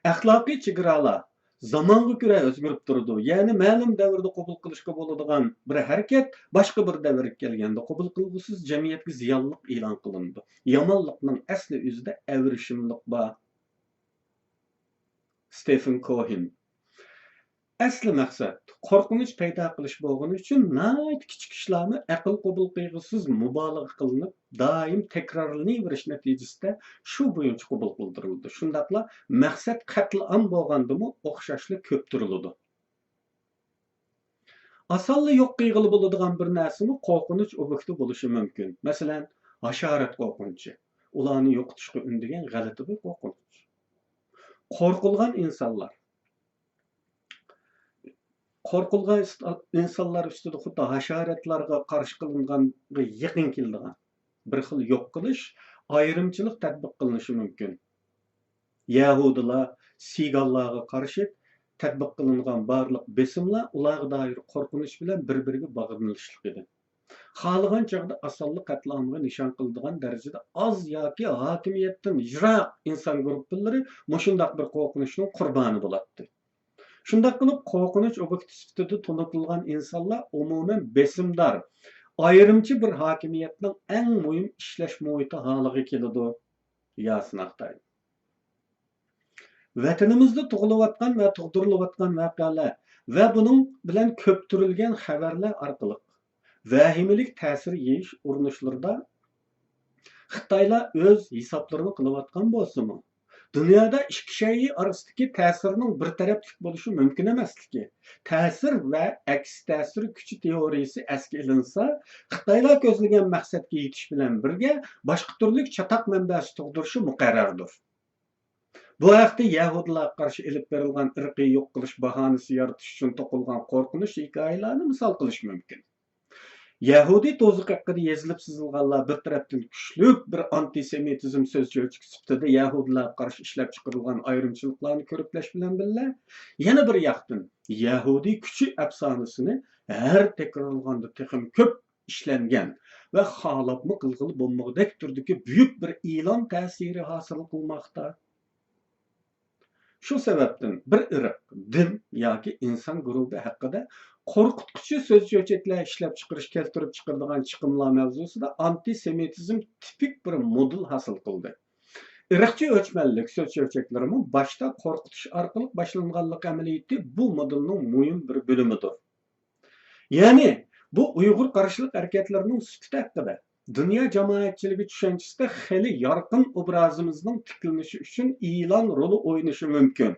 ئەخلاقىي چېگرالار زامانغا كۆرە ئۆزگىرىپ تۇرىدۇ، يەنى مەلۇم دەۋردە قوبۇل قىلىشقا بولىدىغان بىر ھەرىكەت باشقا بىر دەۋرگە كەلگەندە قوبۇل قىلغۇسىز جەمئىيەتكە زىيانلىق ئېلان قىلىنىدۇ. يامانلىقنىڭ ئەسلى ئۆزىدە ئەۋرىشىملىق بار. ستېفېن كوھېن. ئەسلى مەقسەت قورقۇنچ پەيدا قىلىش بولغىنى ئۈچۈن ناھايىتى كىچىك ئىشلارمۇ ئەقىل قوبۇل قىلغۇسىز مۇبالىغە قىلىنىپ، دائىم تەكرارلىنىۋېرىش نەتىجىسىدە شۇ بويىچە قوبۇل قىلدۇرۇلىدۇ. شۇنداقلا مەقسەت قەتلىئام بولغاندىمۇ ئوخشاشلا كۆپتۈرۈلىدۇ. ئاسانلا يوق قىلغىلى بولىدىغان بىر نەرسىمۇ قورقۇنچ ئوبيېكتى بولۇشى مۇمكىن. مەسىلەن، ھاشارات قورقۇنچى. ئۇلارنى يوقىتىشقا ئۈندىگەن غەلىتە بىر قورقۇنچ. قورقۇلغان ئىنسانلار. قورقۇلغان ئىنسانلار ئۈستىدە خۇددى ھاشاراتلارغا قارشى قىلىنغانغا يېقىن كېلىدىغان بىر خىل يوق قىلىش، ئايرىمچىلىق تەتبىق قىلىنىشى مۇمكىن. يەھۇدىيلار سىگانلارغا قارشى تەتبىق قىلىنغان بارلىق بېسىملار ئۇلارغا دائىر قورقۇنچ بىلەن بىر-بىرىگە باغلىنىشلىق ئىدى. خالىغان چاغدا ئاسانلا قەتلىئامغا نىشان قىلىدىغان دەرىجىدە ئاز ياكى ھاكىمىيەتتىن يىراق ئىنسان گۇرۇپپىلىرى مۇشۇنداق بىر قورقۇنچنىڭ قۇربانى بولاتتى. شۇنداق قىلىپ، قورقۇنچ ئوبيېكتى سۈپىتىدە تونۇتۇلغان ئىنسانلار ئومۇمەن بېسىمدار، ئايرىمچى بىر ھاكىمىيەتنىڭ ئەڭ مۇھىم ئىشلەش مۇھىتى ھالىغا كېلىدۇ. ياسىن ئاقتاي. ۋەتىنىمىزدە تۇغۇلۇۋاتقان ۋە تۇغدۇرۇلۇۋاتقان ۋەقەلەر ۋە بۇنىڭ بىلەن كۆپتۈرۈلگەن خەۋەرلەر ئارقىلىق ۋەھىمىلىك تەسىر يېيىش ئۇرۇنۇشلىرىدا خىتايلار ئۆز ھېسابلىرىنى قىلىۋاتقان بولسىمۇ، دۇنيادا ئىككى شەيئى ئارىسىدىكى تەسىرنىڭ بىر تەرەپلىك بولۇشى مۇمكىن ئەمەسلىكى، تەسىر ۋە ئەكس تەسىر كۈچى تېئورىيىسى ئەسكە ئېلىنسا، خىتايلار كۆزلىگەن مەقسەتكە يېتىش بىلەن بىرگە باشقا تۈرلۈك چاتاق مەنبەسى تۇغدۇرۇشى مۇقەررەردۇر. بۇ ھەقتە يەھۇدىيلارغا قارشى ئېلىپ بېرىلغان ئىرقىي يوق قىلىش باھانىسى يارىتىش ئۈچۈن توقۇلغان قورقۇنچ ھېكايىلەرنى مىسال قىلىش مۇمكىن. يەھۇدىي دوزىخى ھەققىدە يېزىلىپ سىزىلغانلار بىر تەرەپتىن كۈچلۈك بىر ئانتىسېمىتىزم سۆز چۆچىكى سۈپىتىدە يەھۇدىيلارغا قارشى ئىشلەپ چىقىرىلغان ئايرىمچىلىقلارنى كۆرۈپلەش بىلەن بىللە، يەنە بىر ياقتىن يەھۇدىي كۈچى ئەپسانىسىنى ھەر تەكرارلىغاندا تېخىمۇ كۆپ ئىشلەنگەن ۋە خالاپمۇ قىلغىلى بولمىغۇدەك تۈردىكى بۈيۈك بىر ئېلان تەسىرى ھاسىل قىلماقتا. شۇ سەۋەبتىن بىر ئىرق، دىن ياكى ئىنسان گۇرۇپپا ھەققىدە قورقۇتقۇچى سۆز چۆچەكلەر ئىشلەپچىقىرىش كەلتۈرۈپ چىقىرىدىغان چىقىملار مەۋزۇسىدا ئانتىسېمىتىزم تىپىك بىر مودېل ھاسىل قىلدى. ئىرقچى ئۆچمەنلىك سۆز چۆچەكلىرىمۇ باشتا قورقۇتۇش ئارقىلىق باشلانغانلىق ئەمەلىيىتى بۇ مودېلنىڭ مۇھىم بىر بۆلۈمىدۇر. يەنى، بۇ ئۇيغۇر قارشىلىق ھەرىكەتلىرىنىڭ سۈپىتى ھەققىدە دۇنيا جامائەتچىلىكى چۈشەنچىسىدە خېلى يارقىن ئوبرازىمىزنىڭ تىكلىنىشى ئۈچۈن ئېلان رولى ئوينىشى مۇمكىن.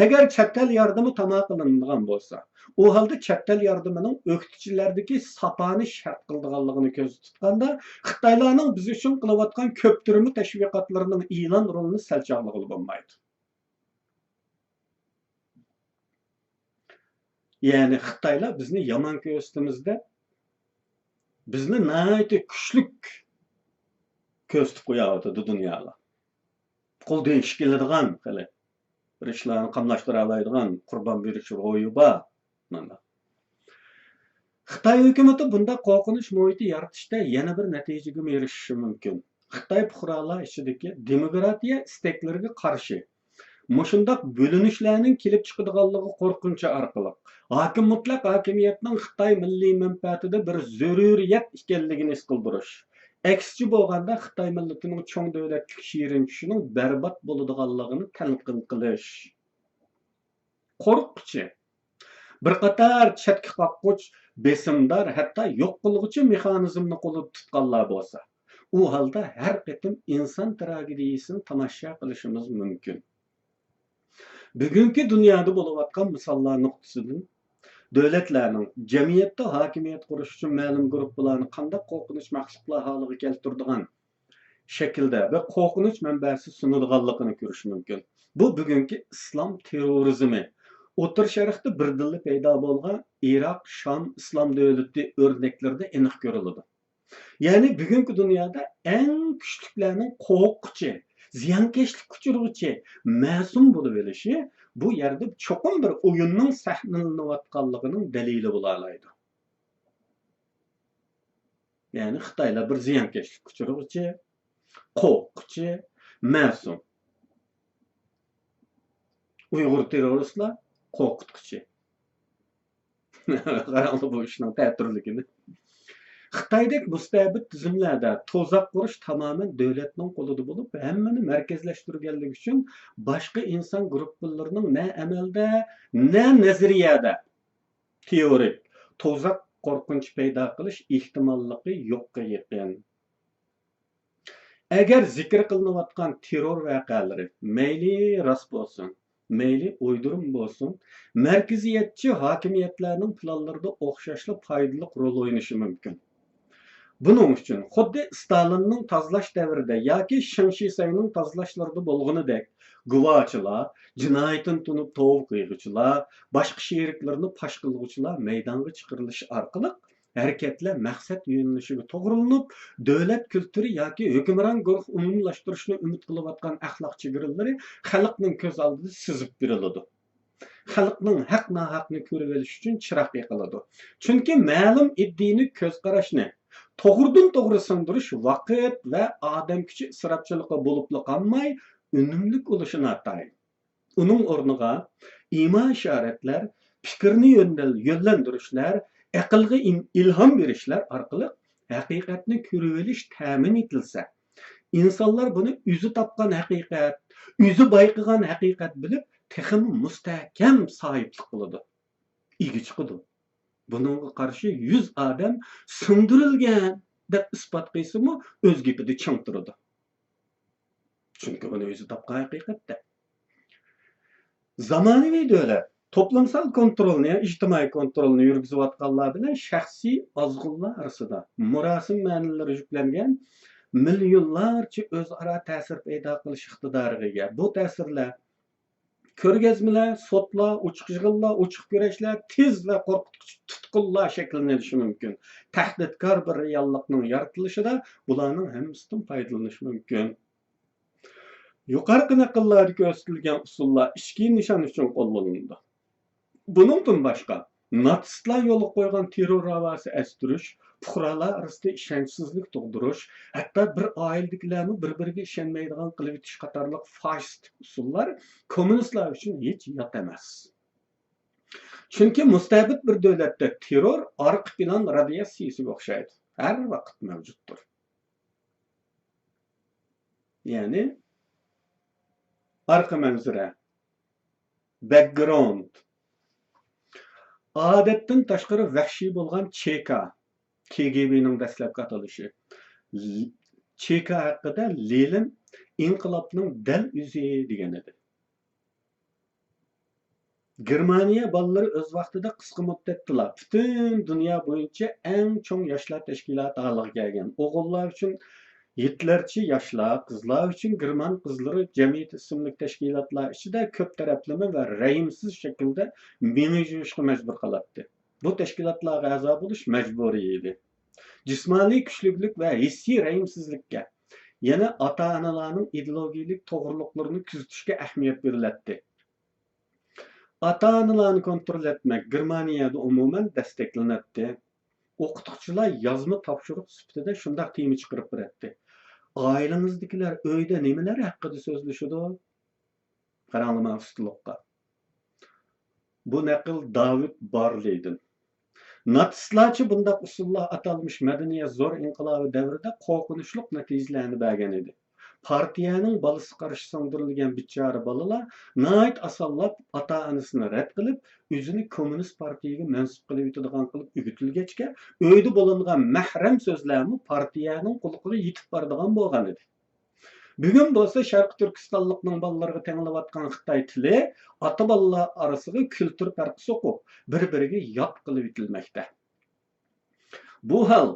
ئەگەر چەت ئەل ياردىمى تاماشا قىلىنىدىغان بولسا، ئۇ ھالدا چەت ئەل ياردىمىنىڭ ئۆكتىچىلەردىكى ساپانى شەرت قىلىدىغانلىقىنى كۆزدە تۇتقاندا، خىتايلارنىڭ بىز ئۈچۈن قىلىۋاتقان كۆپتۈرمە تەشۋىقاتلىرىنىڭ ئېلان رولىنى سەل چاغلىغىلى بولمايدۇ. يەنى خىتايلار بىزنى يامان كۆرسىتىمىز دەپ، بىزنى ناھايىتى كۈچلۈك كۆرسىتىپ قوياۋاتىدۇ دۇنياغا. قولدىن ئىش كېلىدىغان، خېلى بىر ئىشلارنى قاملاشتۇرالايدىغان، قۇربان بېرىش روھى بار. مانا. خىتاي ھۆكۈمىتى بۇنداق قورقۇنچ مۇھىتى يارىتىشتا يەنە بىر نەتىجىگىمۇ ئېرىشىشى مۇمكىن. خىتاي پۇقرالار ئىچىدىكى دېموكراتىيە ئىستەكلىرىگە قارشى مۇشۇنداق بۆلۈنۈشلەرنىڭ كېلىپ چىقىدىغانلىقى قورقۇنچى ئارقىلىق، ھاكىم مۇتلەق ھاكىمىيەتنىڭ خىتاي مىللىي مەنپەئەتىدە بىر زۆرۈرىيەت ئىكەنلىكىنى ھېس قىلدۇرۇش، ئەكسىچە بولغاندا خىتاي مىللىتىنىڭ چوڭ دۆلەتلىك شېرىن چۈشىنىڭ بەربات بولىدىغانلىقىنى تەلقىن قىلىش. قورققۇچى، بىر قاتار چەتكە قاققۇچ، بېسىمدار، ھەتتا يوق قىلغۇچى مېخانىزمنى قولىدا تۇتقانلار بولسا، ئۇ ھالدا ھەر قېتىم ئىنسان تراگېدىيىسىنى تاماشا قىلىشىمىز مۇمكىن. بۈگۈنكى دۇنيادا بولۇۋاتقان مىساللار نۇقتىسىدىن، دۆلەتلەرنىڭ جەمئىيەتتە ھاكىمىيەت قۇرۇش ئۈچۈن مەلۇم گۇرۇپپىلارنى قانداق قورقۇنچ مەخلۇقلار ھالىغا كەلتۈرىدىغان شەكىلدە ۋە قورقۇنچ مەنبەسى سۇنىدىغانلىقىنى كۆرۈش مۇمكىن. بۇ بۈگۈنكى ئىسلام تېررورىزمى، ئوتتۇرا شەرقتە بىردىنلا پەيدا بولغان ئىراق، شام ئىسلام دۆلىتى ئۆرنەكلىرىدە ئېنىق كۆرۈلىدۇ. يەنى بۈگۈنكى دۇنيادا ئەڭ كۈچلۈكلەرنىڭ قورققۇچى، زىيانكەشلىككە ئۇچرىغۇچى، مەسۇم بولۇۋېلىشى بۇ يەردە چوقۇم بىر ئويۇننىڭ سەھنىلىنىۋاتقانلىقىنىڭ دەلىلى بولالايدۇ. يەنى خىتايلار بىر زىيانكەشلىككە ئۇچرىغۇچى، قورققۇچى، مەسۇم. ئۇيغۇر تېررورىستلار قورقۇتقۇچى. قاراڭلار بۇ ئىشنىڭ تەتۈرلۈكىنى. خىتايدەك مۇستەبىت تۈزۈملەردە تۇزاق قۇرۇش تامامەن دۆلەتنىڭ قولىدا بولۇپ، ھەممىنى مەركەزلەشتۈرگەنلىكى ئۈچۈن باشقا ئىنسان گۇرۇپپىلىرىنىڭ نە ئەمەلدە، نە نەزەرىيەدە تېئورىك تۇزاق قورقۇنچى پەيدا قىلىش ئېھتىماللىقى يوققا يېقىن. ئەگەر زىكىر قىلىنىۋاتقان تېررور ۋەقەلىرى مەيلى راست بولسۇن، مەيلى ئويدۇرما بولسۇن، مەركىزىيەتچى ھاكىمىيەتلەرنىڭ پىلانلىرىدا ئوخشاشلا پايدىلىق رول ئوينىشى مۇمكىن. بۇنىڭ ئۈچۈن خۇددى ستالىننىڭ تازىلاش دەۋرىدە ياكى شېڭ شىسەينىڭ تازىلاشلىرىدا بولغىنىدەك، گۇۋاچىلار، جىنايىتىنى تونۇپ توۋا قىلغۇچىلار، باشقا شېرىكلىرىنى پاش قىلغۇچىلار مەيدانغا چىقىرىلىشى ئارقىلىق ھەرىكەتلەر مەقسەت يۆنىلىشىگە توغرىلىنىپ، دۆلەت كۈلتۈرى ياكى ھۆكۈمران گۇرۇھ ئومۇملاشتۇرۇشنى ئۈمىد قىلىۋاتقان ئەخلاق چېگرىلىرى خەلقنىڭ كۆز ئالدىدا سىزىپ بېرىلىدۇ. خەلقنىڭ ھەق-ناھەقنى كۆرۈۋېلىش ئۈچۈن چىراغ يېقىلىدۇ. چۈنكى مەلۇم ئىدىيىنى، كۆز قاراشنى توغرىدىن توغرا سىڭدۈرۈش ۋاقىت ۋە ئادەم كۈچى ئىسراپچىلىقى بولۇپلا قالماي، ئۈنۈملۈك بولۇشى ناتايىن. ئۇنىڭ ئورنىغا ئىما-ئىشارەتلەر، پىكىرنى يۆندەل-، يۆنلەندۈرۈشلەر، ئەقىلگە ئىم-، ئىلھام بېرىشلەر ئارقىلىق ھەقىقەتنى كۆرۈۋېلىش تەمىن ئېتىلسە، ئىنسانلار بۇنى ئۆزى تاپقان ھەقىقەت، ئۆزى بايقىغان ھەقىقەت بىلىپ، تېخىمۇ مۇستەھكەم ساھىبلىق قىلىدۇ، ئىگە چىقىدۇ. بۇنىڭغا قارشى يۈز ئادەم سىڭدۈرۈلگەن دەپ ئىسپات قىلسىمۇ، ئۆز گېپىدە چىڭ تۇرىدۇ. چۈنكى ئۇنى ئۆزى تاپقان ھەقىقەتتە. زامانىۋى دۆلەت توپلامسال كونترولنى، ئىجتىمائىي كونترولنى يۈرگۈزۈۋاتقانلار بىلەن شەخسىي ئازغۇنلار ئارىسىدا مۇراسىم مەنىلىرى يۈكلەنگەن مىليونلارچە ئۆزئارا تەسىر پەيدا قىلىش ئىقتىدارىغا ئىگە. بۇ تەسىرلەر كۆرگەزمىلەر، سوتلار، ئوچۇق يىغىنلار، ئوچۇق كۈرەشلەر، تېز ۋە قورقۇتقۇچ تۇتقۇنلار شەكىللىنىشى مۇمكىن. تەھدىتكار بىر رېئاللىقنىڭ يارىتىلىشىدا بۇلارنىڭ ھەممىسىدىن پايدىلىنىش مۇمكىن. يۇقىرىقى نەقىللەردە كۆرسىتىلگەن ئۇسۇللار ئىچكى نىشان ئۈچۈن قوللىنىلىدۇ. بۇنىڭدىن باشقا، ناتسىستلار يولغا قويغان تېررور ھاۋاسى ئەستۈرۈش، پۇقرالار ئارىسىدا ئىشەنچسىزلىك تۇغدۇرۇش، ھەتتا بىر ئائىلىدىكىلەرمۇ بىر-بىرىگە ئىشەنمەيدىغان قىلىۋېتىش قاتارلىق فاشىست ئۇسۇللار كوممۇنىستلار ئۈچۈن ھېچ يات ئەمەس. چۈنكى مۇستەبىت بىر دۆلەتتە تېررور ئارقا پىلان رادىياتسىيىسىگە ئوخشايدۇ، ھەر ۋاقىت مەۋجۇتتۇر. يەنى ئارقا مەنزىرە، بەكگراۋۇند. ئادەتتىن تاشقىرى ۋەھشىي بولغان چېكا، كېگېبېنىڭ دەسلەپكى ئاتىلىشى. ل-، چېكا ھەققىدە لېنىن ئىنقىلابنىڭ دەل ئۆزى دېگەن ئىدى. گېرمانىيە بالىلىرى ئۆز ۋاقتىدا قىسقا مۇددەتتىلا پۈتۈن دۇنيا بويىچە ئەڭ چوڭ ياشلار تەشكىلاتى ھالىغا كەلگەن. ئوغۇللار ئۈچۈن گىتلېرچى ياشلار، قىزلار ئۈچۈن گېرمان قىزلىرى جەمئىيىتى ئىسىملىك تەشكىلاتلار ئىچىدە كۆپ تەرەپلىمە ۋە رەھىمسىز شەكىلدە مېڭە يۇيۇشقا مەجبۇر قىلاتتى. بۇ تەشكىلاتلارغا ئەزا بولۇش مەجبۇرىي ئىدى. جىسمانىي كۈچلۈكلۈك ۋە ھېسسىي رەھىمسىزلىككە، يەنە ئاتا-ئانىلارنىڭ ئىدېئولوگىيەلىك توغرىلىقلىرىنى كۆزىتىشكە ئەھمىيەت بېرىلەتتى. ئاتا-ئانىلارنى كونترول ئەتمەك گېرمانىيەدە ئومۇمەن دەستەكلىنەتتى. ئوقۇتقۇچىلار يازما تاپشۇرۇق سۈپىتىدە شۇنداق تېما چىقىرىپ بېرەتتى. «ئائىلىڭىزدىكىلەر ئۆيدە نېمىلەر ھەققىدە سۆزلىشىدۇ؟» قاراڭلىما ئۇستىلىققا. بۇ نەقىل داۋىد بارلىدىن. ناتسىستلارچە بۇنداق ئۇسۇللار ئاتالمىش مەدەنىيەت زور ئىنقىلابى دەۋرىدە قورقۇنچلۇق نەتىجىلەرنى بەرگەن ئىدى. پارتىيەنىڭ بالىسى قارشى سىڭدۈرۈلگەن بىچارە بالىلار ناھايىتى ئاسانلا ئاتا-ئانىسىنى رەت قىلىپ، ئۆزىنى كوممۇنىست پارتىيىگە مەنسۇپ قىلىۋېتىدىغان قىلىپ ئۆگىتىلگەچكە، ئۆيدە بولۇنغان مەھرەم سۆزلەرمۇ پارتىيەنىڭ قۇلىقىغا يېتىپ بارىدىغان بولغان ئىدى. بۈگۈن بولسا شەرقىي تۈركىستانلىقنىڭ بالىلىرىغا تېڭىلىۋاتقان خىتاي تىلى ئاتا-بالىلار ئارىسىغا كۈلتۈر پەرقى سوقۇپ، بىر-بىرىگە يات قىلىۋېتىلمەكتە. بۇ ھال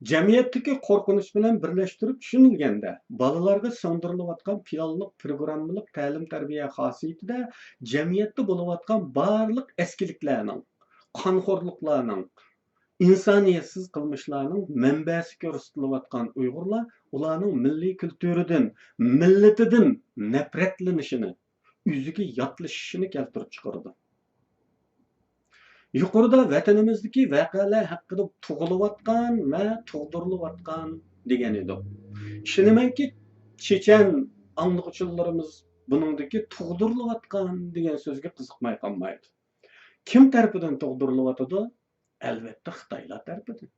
جەمئىيەتتىكى قورقۇنچ بىلەن بىرلەشتۈرۈپ چۈشىنىلگەندە، بالىلارغا سىڭدۈرۈلۈۋاتقان پىلانلىق پىروگراممىلىق تەلىم-تەربىيە خاسىيىتىدە جەمئىيەتتە بولۇۋاتقان بارلىق ئەسكىلىكلەرنىڭ، قانخورلۇقلارنىڭ، ئىنسانىيەتسىز قىلمىشلارنىڭ مەنبەسى كۆرسىتىلىۋاتقان ئۇيغۇرلار ئۇلارنىڭ مىللىي كۈلتۈرىدىن، مىللىتىدىن نەپرەتلىنىشىنى، ئۆزىگە ياتلىشىشىنى كەلتۈرۈپ چىقىرىدۇ. يۇقىرىدا ۋەتىنىمىزدىكى ۋەقەلەر ھەققىدە تۇغۇلۇۋاتقان ۋە تۇغدۇرۇلۇۋاتقان دېگەن ئىدۇق. ئىشىنىمەنكى، چېچەن ئاڭلىغۇچىلىرىمىز بۇنىڭدىكى تۇغدۇرۇلۇۋاتقان دېگەن سۆزگە قىزىقماي قالمايدۇ. كىم تەرىپىدىن تۇغدۇرۇلۇۋاتىدۇ؟ ئەلۋەتتە، خىتايلار تەرىپىدىن.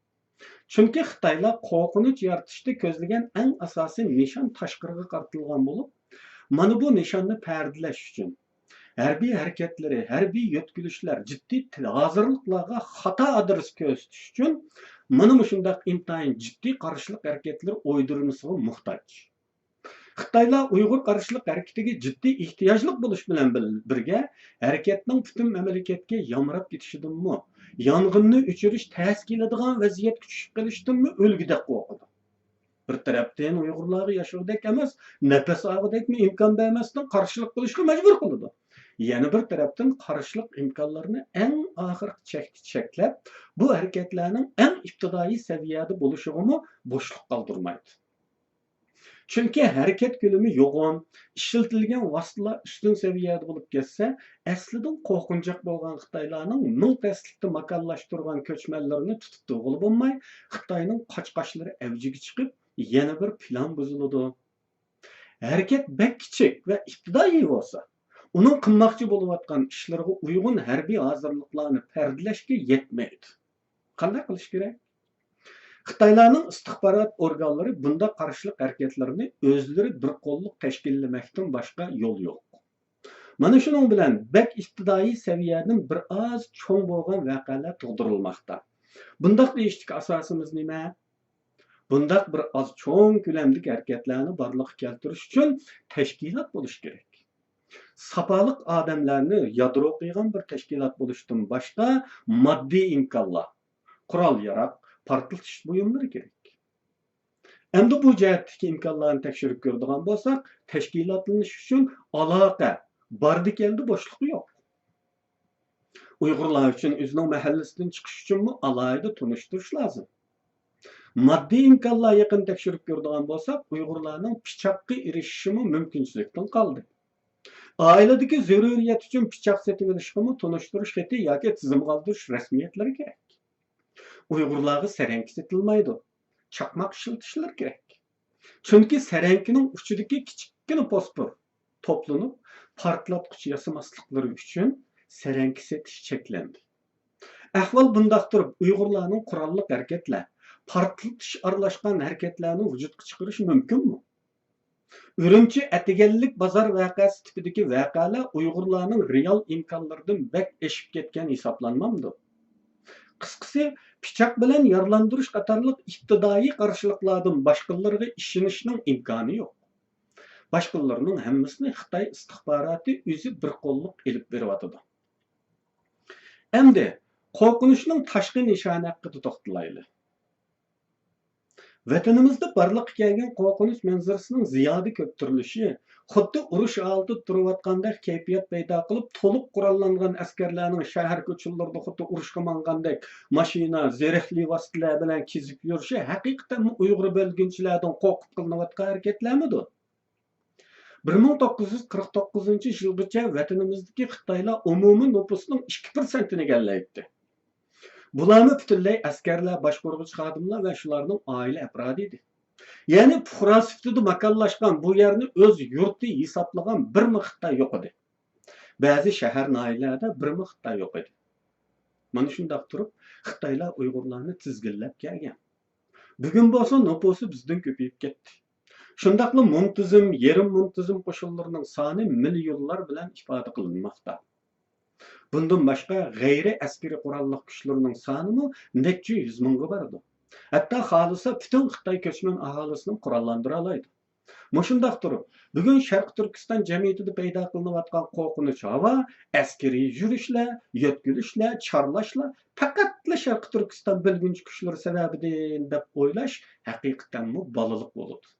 چۈنكى خىتايلار قورقۇنچ يارىتىشتا كۆزلىگەن ئەڭ ئاساسىي نىشان تاشقىرىغا قارىتىلغان بولۇپ، مانا بۇ نىشاننى پەردىلەش ئۈچۈن، ھەربىي ھەرىكەتلىرى، ھەربىي يۆتكىلىشلەر، جىددىي تىل-، ھازىرلىقلارغا خاتا ئادرېس كۆرسىتىش ئۈچۈن مانا مۇشۇنداق ئىنتايىن جىددىي قارشىلىق ھەرىكەتلىرى ئويدۇرمىسىغا موھتاج. خىتايلار ئۇيغۇر قارشىلىق ھەرىكىتىگە جىددىي ئېھتىياجلىق بولۇش بىلەن بىل-، بىرگە، ھەرىكەتنىڭ پۈتۈن مەملىكەتكە يامراپ كېتىشىدىنمۇ، يانغىننى ئۆچۈرۈش تەس كېلىدىغان ۋەزىيەتكە چۈشۈپ قېلىشتىنمۇ ئۆلگۈدەك قورقىدۇ. بىر تەرەپتىن ئۇيغۇرلارغا ياشىغۇدەك ئەمەس، نەپەس ئالغۇدەكمۇ ئىمكان بەرمەستىن قارشىلىق قىلىشقا مەجبۇر قىلىدۇ. يەنە بىر تەرەپتىن، قارشىلىق ئىمكانلىرىنى ئەڭ ئاخىرقى چەكتە چەكلەپ، بۇ ھەرىكەتلەرنىڭ ئەڭ ئىپتىدائىي سەۋىيەدە بولۇشىغىمۇ بوشلۇق قالدۇرمايدۇ. چۈنكى ھەرىكەت كۆلىمى يوغان، ئىشلىتىلگەن ۋاسىتىلەر ئۈستۈن سەۋىيەدە بولۇپ كەتسە، ئەسلىدىن قورقۇنچاق بولغان خىتايلارنىڭ مىڭ تەسلىكتە ماكانلاشتۇرغان كۆچمەنلىرىنى تۇتۇپ تۇرغىلى بولماي، خىتاينىڭ قاچقاچلىرى ئەۋجىگە چىقىپ، يەنە بىر پىلان بۇزۇلىدۇ. ھەرىكەت بەك كىچىك ۋە ئىپتىدائىي بولسا، ئۇنىڭ قىلماقچى بولۇۋاتقان ئىشلىرىغا ئۇيغۇن ھەربىي ھازىرلىقلارنى پەردىلەشكە يەتمەيدۇ. قانداق قىلىش كېرەك؟ خىتايلارنىڭ ئىستىخبارات ئورگانلىرى بۇنداق قارشىلىق ھەرىكەتلىرىنى ئۆزلىرى بىر قوللۇق تەشكىللىمەكتىن باشقا يول يوق. مانا شۇنىڭ بىلەن بەك ئىپتىدائىي سەۋىيەدىن بىر ئاز چوڭ بولغان ۋەقەلەر تۇغدۇرۇلماقتا. بۇنداق دېيىشتىكى ئاساسىمىز نېمە؟ بۇنداق بىر ئاز چوڭ كۆلەمدىكى ھەرىكەتلەرنى بارلىققا كەلتۈرۈش ئۈچۈن تەشكىلات بولۇشى كېرەك. ساپالىق ئادەملەرنى يادرو قىلغان بىر تەشكىلات بولۇشتىن باشقا ماددىي ئىمكانلار، قورال-ياراغ، پارتلىتىش بۇيۇملىرى كېرەك. ئەمدى بۇ جەھەتتىكى ئىمكانلارنى تەكشۈرۈپ كۆرىدىغان بولساق، تەشكىلاتلىنىش ئۈچۈن ئالاقە، باردى-كەلدى بوشلۇقى يوق. ئۇيغۇرلار ئۈچۈن ئۆزىنىڭ مەھەللىسىدىن چىقىش ئۈچۈنمۇ ئالاھىدە تونۇشتۇرۇش لازىم. ماددىي ئىمكانلار ھەققىنى تەكشۈرۈپ كۆرىدىغان بولساق، ئۇيغۇرلارنىڭ پىچاققا ئېرىشىشىمۇ مۇمكىنچىلىكتىن قالدى. ئائىلىدىكى زۆرۈرىيەت ئۈچۈن پىچاق سېتىۋېلىشقىمۇ تونۇشتۇرۇش خېتى ياكى تىزىمغا ئالدۇرۇش رەسمىيەتلىرى كېرەك. ئۇيغۇرلارغا سەرەڭگە سېتىلمايدۇ. چاقماق ئىشلىتىشلىرى كېرەك. چۈنكى سەرەڭگىنىڭ ئۇچىدىكى كىچىككىنە پوسپور توپلىنىپ، پارتلاتقۇچ ياسىماسلىقلىرى ئۈچۈن سەرەڭگە سېتىش چەكلەندى. ئەھۋال بۇنداق تۇرۇپ، ئۇيغۇرلارنىڭ قوراللىق ھەرىكەتلەر، پارتلىتىش ئارىلاشقان ھەرىكەتلەرنى ۋۇجۇدقا چىقىرىشى مۇمكىنمۇ؟ ئۈرۈمچى ئەتىگەنلىك بازار ۋەقەسى تىپىدىكى ۋەقەلەر ئۇيغۇرلارنىڭ رېئال ئىمكانلىرىدىن بەك ئېشىپ كەتكەن ھېسابلانمامدۇ؟ قىسقىسى، پىچاق بىلەن يارىلاندۇرۇش قاتارلىق ئىپتىدائىي قارشىلىقلاردىن باشقىلىرىغا ئىشىنىشنىڭ ئىمكانى يوق. باشقىلىرىنىڭ ھەممىسىنى خىتاي ئىستىخباراتى ئۆزى بىر قوللۇق ئېلىپ بېرىۋاتىدۇ. ئەمدى قورقۇنچنىڭ تاشقى نىشانى ھەققىدە توختىلايلى. ۋەتىنىمىزدە بارلىققا كەلگەن قورقۇنچ مەنزىرىسىنىڭ زىيادە كۆپتۈرۈلۈشى، خۇددى ئۇرۇش ھالىتىدە تۇرۇۋاتقاندەك كەيپىيات پەيدا قىلىپ، تولۇق قوراللانغان ئەسكەرلەرنىڭ شەھەر كوچىلىرىدا خۇددى ئۇرۇشقا ماڭغاندەك ماشىنا، زېرەكلىك ۋاسىتىلەر بىلەن كېزىپ يۈرۈشى ھەقىقەتەنمۇ ئۇيغۇر بۆلگۈنچىلەردىن قورقۇپ قىلىنىۋاتقان ھەرىكەتلەرمىدۇ؟ بىر مىڭ توققۇز يۈز قىرىق توققۇزىنچى يىلغىچە ۋەتىنىمىزدىكى خىتايلار ئومۇمىي نوپۇسنىڭ ئىككى پىرسەنتىنى ئىگىلەيتتى. بۇلارمۇ پۈتۈنلەي ئەسكەرلەر، باشقۇرغۇچى خادىملار ۋە شۇلارنىڭ ئائىلە ئەپرادى ئىدى. يەنى پۇقرا سۈپىتىدە ماكانلاشقان، بۇ يەرنى ئۆز يۇرتى ھېسابلىغان بىرمۇ خىتاي يوق ئىدى. بەزى شەھەر، ناھىيەلەردە بىرمۇ خىتاي يوق ئىدى. مانا شۇنداق تۇرۇپ، خىتايلار ئۇيغۇرلارنى تىزگىنلەپ كەلگەن. بۈگۈن بولسا نوپۇسى بىزدىن كۆپىيىپ كەتتى. شۇنداقلا مۇنتىزىم، يېرىم مۇنتىزىم قوشۇنلىرىنىڭ سانى مىليونلار بىلەن ئىپادە قىلىنماقتا. بۇندىن باشقا، غەيرىي ئەسكىرىي قوراللىق كۈچلىرىنىڭ سانىمۇ نەچچە يۈز مىڭغا بارىدۇ. ھەتتا خالىسا، پۈتۈن خىتاي كۆچمەن ئاھالىسىنى قوراللاندۇرالايدۇ. مۇشۇنداق تۇرۇپ، بۈگۈن شەرقىي تۈركىستان جەمئىيىتىدە پەيدا قىلىنىۋاتقان قورقۇنچ ھاۋا، ئەسكىرىي يۈرۈشلەر، يۆتكىلىشلەر، چارلاشلار پەقەتلا شەرقىي تۈركىستان بۆلگۈنچى كۈچلىرى سەۋەبىدىن دەپ ئويلاش ھەقىقەتەنمۇ بالىلىق بولىدۇ.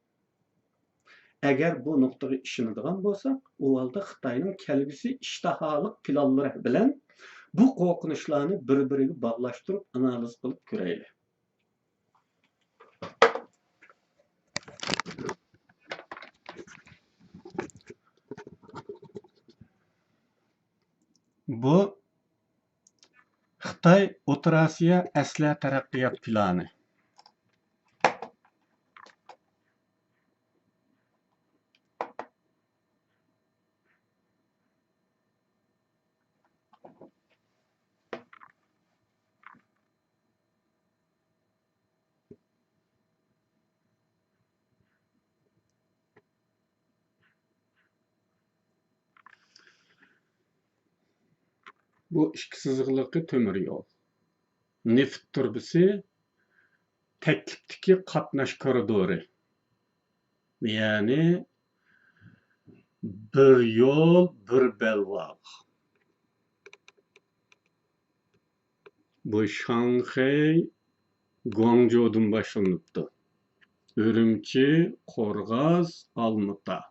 ئەگەر بۇ نۇقتىغا ئىشىنىدىغان بولساق، ئۇ ھالدا خىتاينىڭ كەلگۈسى ئىشتىھالىق پىلانلىرى بىلەن بۇ قورقۇنچلارنى بىر-بىرىگە باغلاشتۇرۇپ ئانالىز قىلىپ كۆرەيلى. بۇ خىتاي ئوتتۇرا ئاسىيا ئەسلىھە تەرەققىيات پىلانى. بۇ ئىككى سىزىقلىقى تۆمۈر يول. نېفىت تۇرۇبىسى، تەكلىپتىكى قاتناش كورىدورى. يەنى بىر يول، بىر بەلباغ. بۇ شاڭخەي، گۇاڭجۇدىن باشلىنىپتۇ. ئۈرۈمچى، قورغاس، ئالمىتا.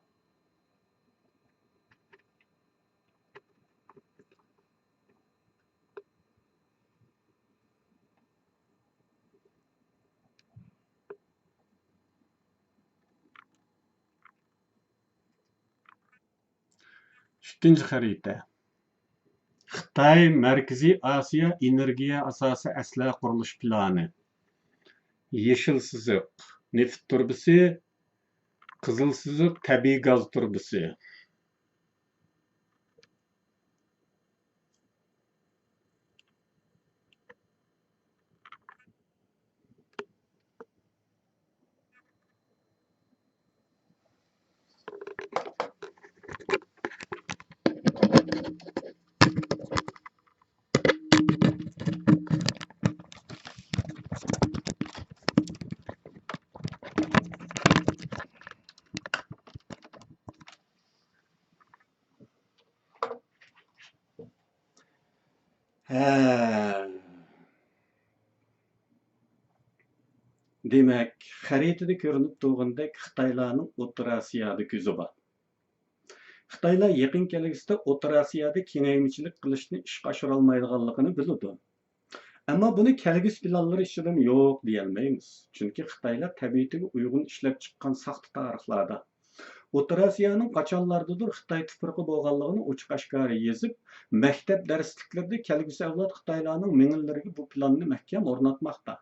ئىككىنچى خەرىتە. خىتاي مەركىزىي ئاسىيا ئېنېرگىيە ئاساسىي ئەسلىھە قۇرۇلۇش پىلانى. يېشىل سىزىق، نېفىت تۇرۇبىسى، قىزىل سىزىق، تەبىئىي گاز تۇرۇبىسى. ھە. دېمەك، خەرىتىدە كۆرۈنۈپ تۇرغىنىدەك، خىتايلارنىڭ ئوتتۇرا ئاسىيادا كۆزى بار. خىتايلار يېقىن كەلگۈسىدە ئوتتۇرا ئاسىيادا كېڭەيمىچىلىك قىلىشنى ئىشقا ئاشۇرالمايدىغانلىقىنى بىلىدۇ. ئەمما بۇنى كەلگۈسى پىلانلىرى ئىچىدىمۇ يوق دېيەلمەيمىز. چۈنكى خىتايلار تەبىئىتىگە ئۇيغۇن ئىشلەپ چىققان ساختا تارىخلاردا، ئوتتۇرا ئاسىيانىڭ قاچانلاردىدۇر خىتاي تۇپرىقى بولغانلىقىنى ئوچۇق-ئاشكارا يېزىپ، مەكتەپ دەرسلىكلىرىدە كەلگۈسى ئەۋلاد خىتايلارنىڭ مېڭىلىرىگە بۇ پىلاننى مەھكەم ئورناتماقتا.